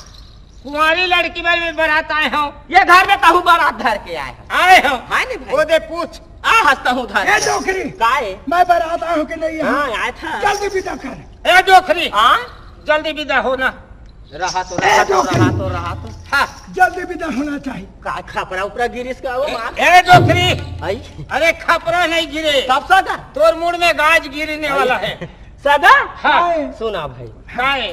कुंवारी लड़की बर में बारात आए हो। ये घर में तहु बारात धर के आए हो। आए हो। है नहीं भाई? वो दे पूछ। आ हंसता हूँ धर ए के। डोकरी। काए? मैं बारात आया हूँ कि नहीं आया हूँ? हाँ, आया था। जल्दी विदा कर। ए डोकरी। हाँ? जल्दी विदा हो ना। रहा तो, ए रहा तो, डोकरी। रहा तो, रहा तो। हाँ। जल्दी विदा होना चाहिए। का खपरा उपरा गिरिस का वो ए, मार? ए डोकरी। आई? अरे खपरा नहीं गिरे। तब सगा? तोर मुड़ में गाज गिरने आई। वाला है। सगा? हाँ। आए। सुना भाई। काए?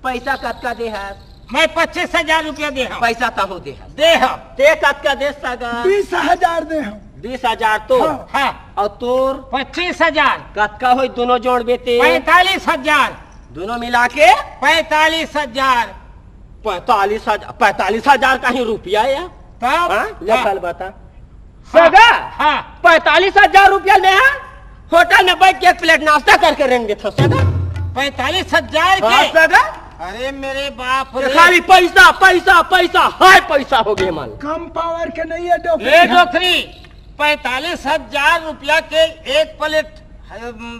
पैसा कतका दे हस? मैं पच्चीस हजार रुपया दे हूँ। पैसा तहूँ दे हस। दे हूँ। ते कतका दे सगा? बीस हजार दे हूँ। बीस हजार तो? हाँ। हाँ। और तोर? पच्चीस हजार। कतका होई दोनों जोड़ बेटे? पैंतालीस हजार। दोनों मिला के? पैंतालीस हजार। पैंतालीस हजार, पैंतालीस हजार का ही रुपया या? तब? हाँ? ले हाँ। कल बता। सगा? हाँ। पैंतालीस हजार रुपया ले, हाँ? होटल में बैठ के एक प्लेट नाश्ता करके रेंग देथो, सगा। पैंतालीस हजार के? हाँ, सगा। अरे मेरे बाप ये रे। खाली पैसा, पैसा, पैसा, हाय पैसा हो गए मन। कम पावर के नहीं है डोकरी। ए डोकरी, पैंतालीस हजार रुपया के एक प्लेट, अ,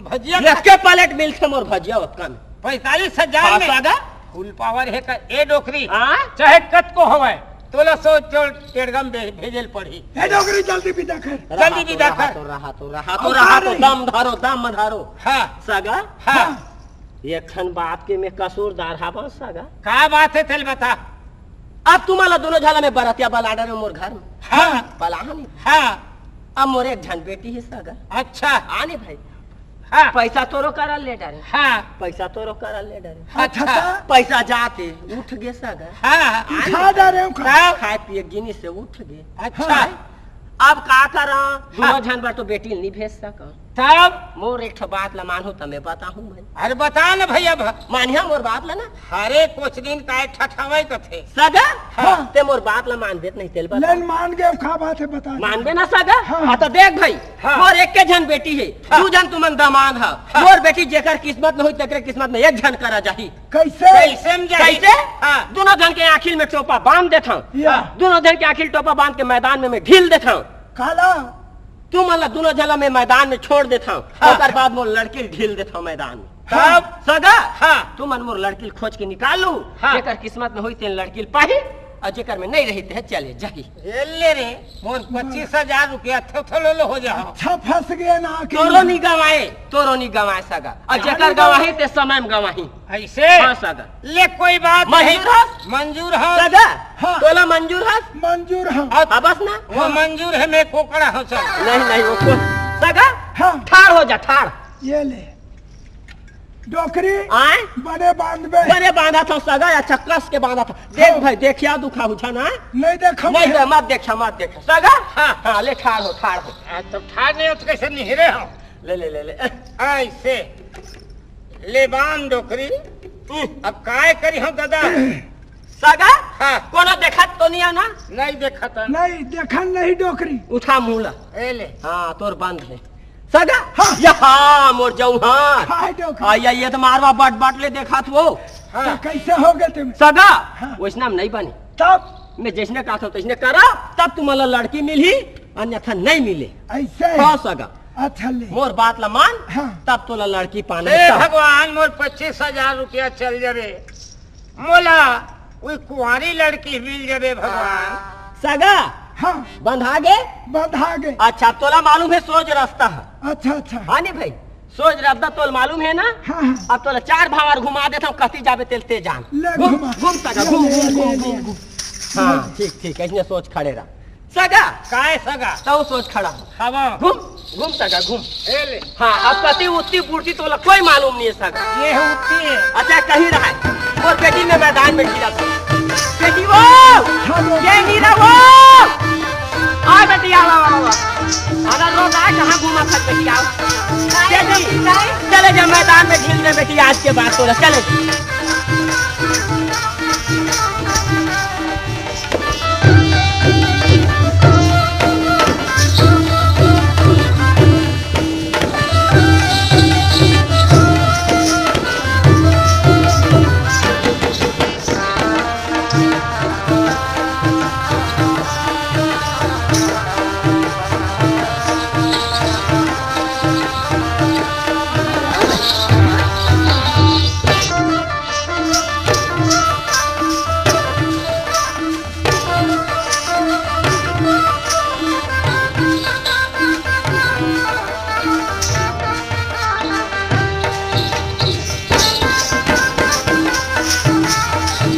भजिया एक के प्लेट मिलथे मोर भजिया ओतका में। पैंतालीस हजार हाँ, में? सगा। फुल पावर है का? ए डोकरी, हाँ? चाहे कतको हवय, तोला सौ चोर टेड़गम भे-, भेजे ल पड़ही। ए डोकरी, जल्दी विदा कर। जल्दी विदा कर। रहा तो, रहा तो, रहा तो, और रहा तो, रे? दम धरो, दम धरो। हाँ। सगा? हाँ। हाँ। एक ठन बात के मैं कसूरदार हावं सगा। का बात है तेल बता। अब तुम्हारा दोनों झला में बरतिया बला डरे मोर घर में। हाँ। बला हनी। हाँ। अब मोर एक झन बेटी है सगा। अच्छा। आने भाई। हाँ। पैसा तोरो करा ले डरे। हाँ। पैसा तोरो करा ले डरे। अच्छा। पैसा जाते उठ गे सगा। हाँ। आने खा डरे हूँ, खा। खाए पिए गिनी से उठ गे। अच्छा। हाँ। अब का करा? दोनों हाँ। झन बर तो बेटी नहीं भेज सका। तब? मोर एक ठो बात ला मानहू त मैं बताहूँ मैं। अरे बता ना भैया, भ- मानिया मोर बात ला ना। अरे कुछ दिन काय ठठावे कथे। सगा? हाँ। ते मोर बात ला मानबे त नहीं तेल बता। लेन मान गए, का बात है बता दे। मानबे ना सगा? हाँ। हाँ तो देख भाई, हाँ। मोर एक के झन बेटी है, हाँ। दू झन तुमन दामाद हा। हाँ। मोर बेटी जेकर किस्मत में होई तेकरे किस्मत में एक झन करा जाही। कैसे? कैसे में जाही? कैसे? हाँ। दोनों झन के आँखिल में टोपा बांध देथंव। या। दोनों झन के आँखिल टोपा बांध के मैदान में मैं ढील देथंव। काला? तुमन ला दोनों झला में मैदान में छोड़ देथंव। हाँ। ओकर बाद मोर लड़की ढील देथंव मैदान में। तब? सगा? हाँ। तुमन मोर लड़की ल खोज के निकालू। हाँ। जेकर किस्मत में होही तेन लड़की ल पाही, अउ जेकर में नइ रही ते चले जाही। ए ले रे, मोर पच्चीस हजार रुपया थोथोलोलो हो जाओ। अच्छा फंस गया ना कि तोरो नी गंवाए, तोरो नी गंवाए सगा। अउ यार जेकर नी गंवाही ते समय में गंवाही। अइसे? हाँ सगा। ले कोई बात मंजूर नहीं। हस? मंजूर हस। सगा? हाँ। तोला मंजूर हस? मंजूर हस। अउ हाँ, बस ना? वो हाँ। मंजूर हे, मैं कोकड़ा हूँ, चल। नहीं, नहीं, वो को-, सगा? हाँ। ठाड़ हो जा, ठाड़। ये ले। डोकरी आय? बने बांधबे। बने बांधा था सगा, अच्छा कस के बांधा था। देख हाँ। भाई, देखिया दुखा हुछा ना। नहीं देखा नहीं मैं। दे, मत देखा, मत देखा। सगा? हाँ। हाँ, ले ठाड़ हो, ठाड़ हो। आ, तो ठाड़ नहीं हो तो कैसे निहरे हो? ले, ले, ले, ले। ऐसे। ले बांध डोकरी। हम्म। अब काय करी हम दादा? सगा? हाँ। कोनो देखत तो नहीं है ना? नहीं देखत है। नहीं, देखन नहीं डोकरी। उठा मुंह ला। ए ले। हाँ, तोर बंद है। सगा? हाँ। या हाँ, मोर जौहर। हाँ, डोकरी। आ, या, ये तो मारवा बट बट ले देखत वो। हाँ। तो कैसे हो गए तुम? सगा? हाँ। वैसना में नहीं बनी। तब? मैं जैसने कहत हूँ, तैसने करा, तब तुम्हारा लड़की मिली, अन्यथा नहीं मिले। ऐसे? हाँ, सगा। अच्छा ले। मोर बात ला मान, हाँ। तब तोला लड़की पाना हे है, तब। भगवान, मोर पच्चीस हजार रुपया चल जावे। मोला कोई कुंवारी लड़की मिल जावे, भगवान। सगा? हाँ। बंधा गे? बंधा गे। अच्छा, तोला मालूम है सोज रास्ता है। अच्छा, अच्छा। हाँ नहीं भाई, सोज रास्ता तोला मालूम है ना? हाँ, हाँ। अब तोला चार भावर घुमा देता हूँ, कती जाबे तेल ते जान। ले घूम, घुमा। घूम सगा, ले, घूम, ले, घूम, ले, घूम, ले। घूम, घूम। हाँ, ठीक, ठीक, ऐसने सोच खड़े रह। सगा? काय सगा? तौ सोच खड़ा हो। हवा। घूम, घूम सगा, घूम। ए ले। हाँ, अब कती उत्ती बुढ़ती तोला कोई मालूम नहीं है सगा। ये है उत्ती है। अच्छा, कहीं रहा है। और बेटी ने मैदान में गिरा था। बेटी वो, ये गिरा वो। आ बेटी, आ, आ, आ, आ। अरे रो ना, कहाँ घूमा था बेटी, आओ। बेटी, चले जा मैदान में ढील दे बेटी, आज के बाद तोला, चले।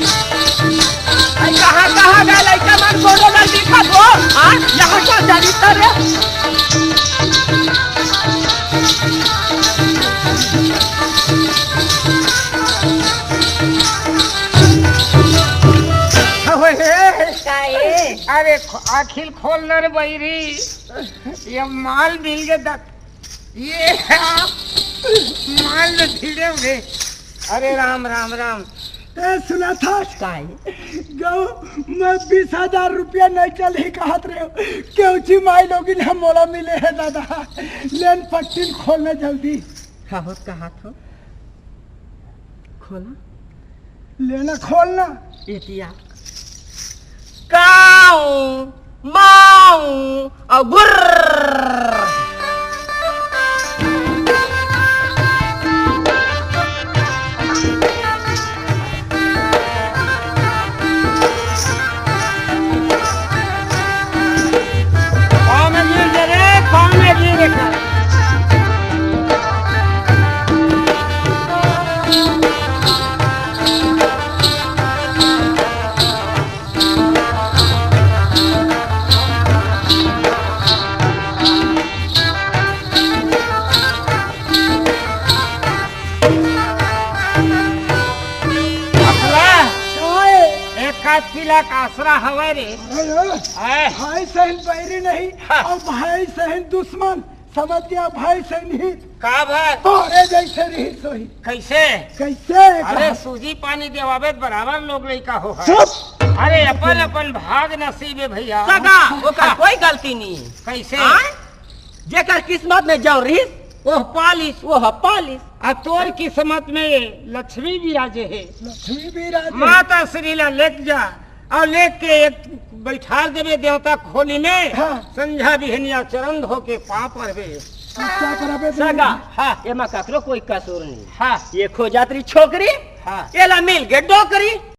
अरे कहाँ, कहाँ गए लइका मन, कोनो ला दिखत हो? हाँ, यहाँ का जानी तर रे। ओए, हे। का ए? अरे, ख-, आँखी ल खोल न रे बइरी। ये माल मिल गे दत। ये माल में भिड़े हुए। अरे राम, राम, राम। ए, सुना था? काय? गौ में बीस हजार रुपया नहीं चलही कहत रहे हो। केवची माई लोगिन ह मोला मिले हे दादा। लेन पट्टी ल खोलना जल्दी। का होत कहत हो? खोला। लेना खोलना। एतिया। काऊ, माऊ, अउ गुर्र। पाँव में गिर जा रे, पाँव में गिर जा। अखला, काय? एक आध पीला का आसरा हवय रे। अरे, आय। भाई सहिन बैरी नहीं, हाँ। अउ भाई सहिन दुश्मन, समझ गया, भाई सहिन हित। का भाई? तोरे जैसे रही सोही। कैसे? कैसे? अरे, का? सूजी पानी देवावे त बराबर लोग लइका हो है। चुप! अरे, अपन, अपन भाग नसीब है भैया। सगा, ओकर हाँ। कोई गलती नहीं है। कैसे? हाँ? जेकर किस्मत में जौन रहिस, ओह पालिस, ओह पालिस। आ तोर किस्मत में लक्ष्मी विराजे हे। लक्ष्मी विराजे। माता श्री ला लेक जा, अउ लेक के एक बैठार देबे देवता खोली में, हाँ। संझा बिहनिया चरण धो के पाँव परबे। क्या करा बे? सगा। हाँ। एमा ककरो कोई कसूर नहीं। हाँ। ये खोजत रही छोकरी। हाँ। एला मिल गे डोकरी।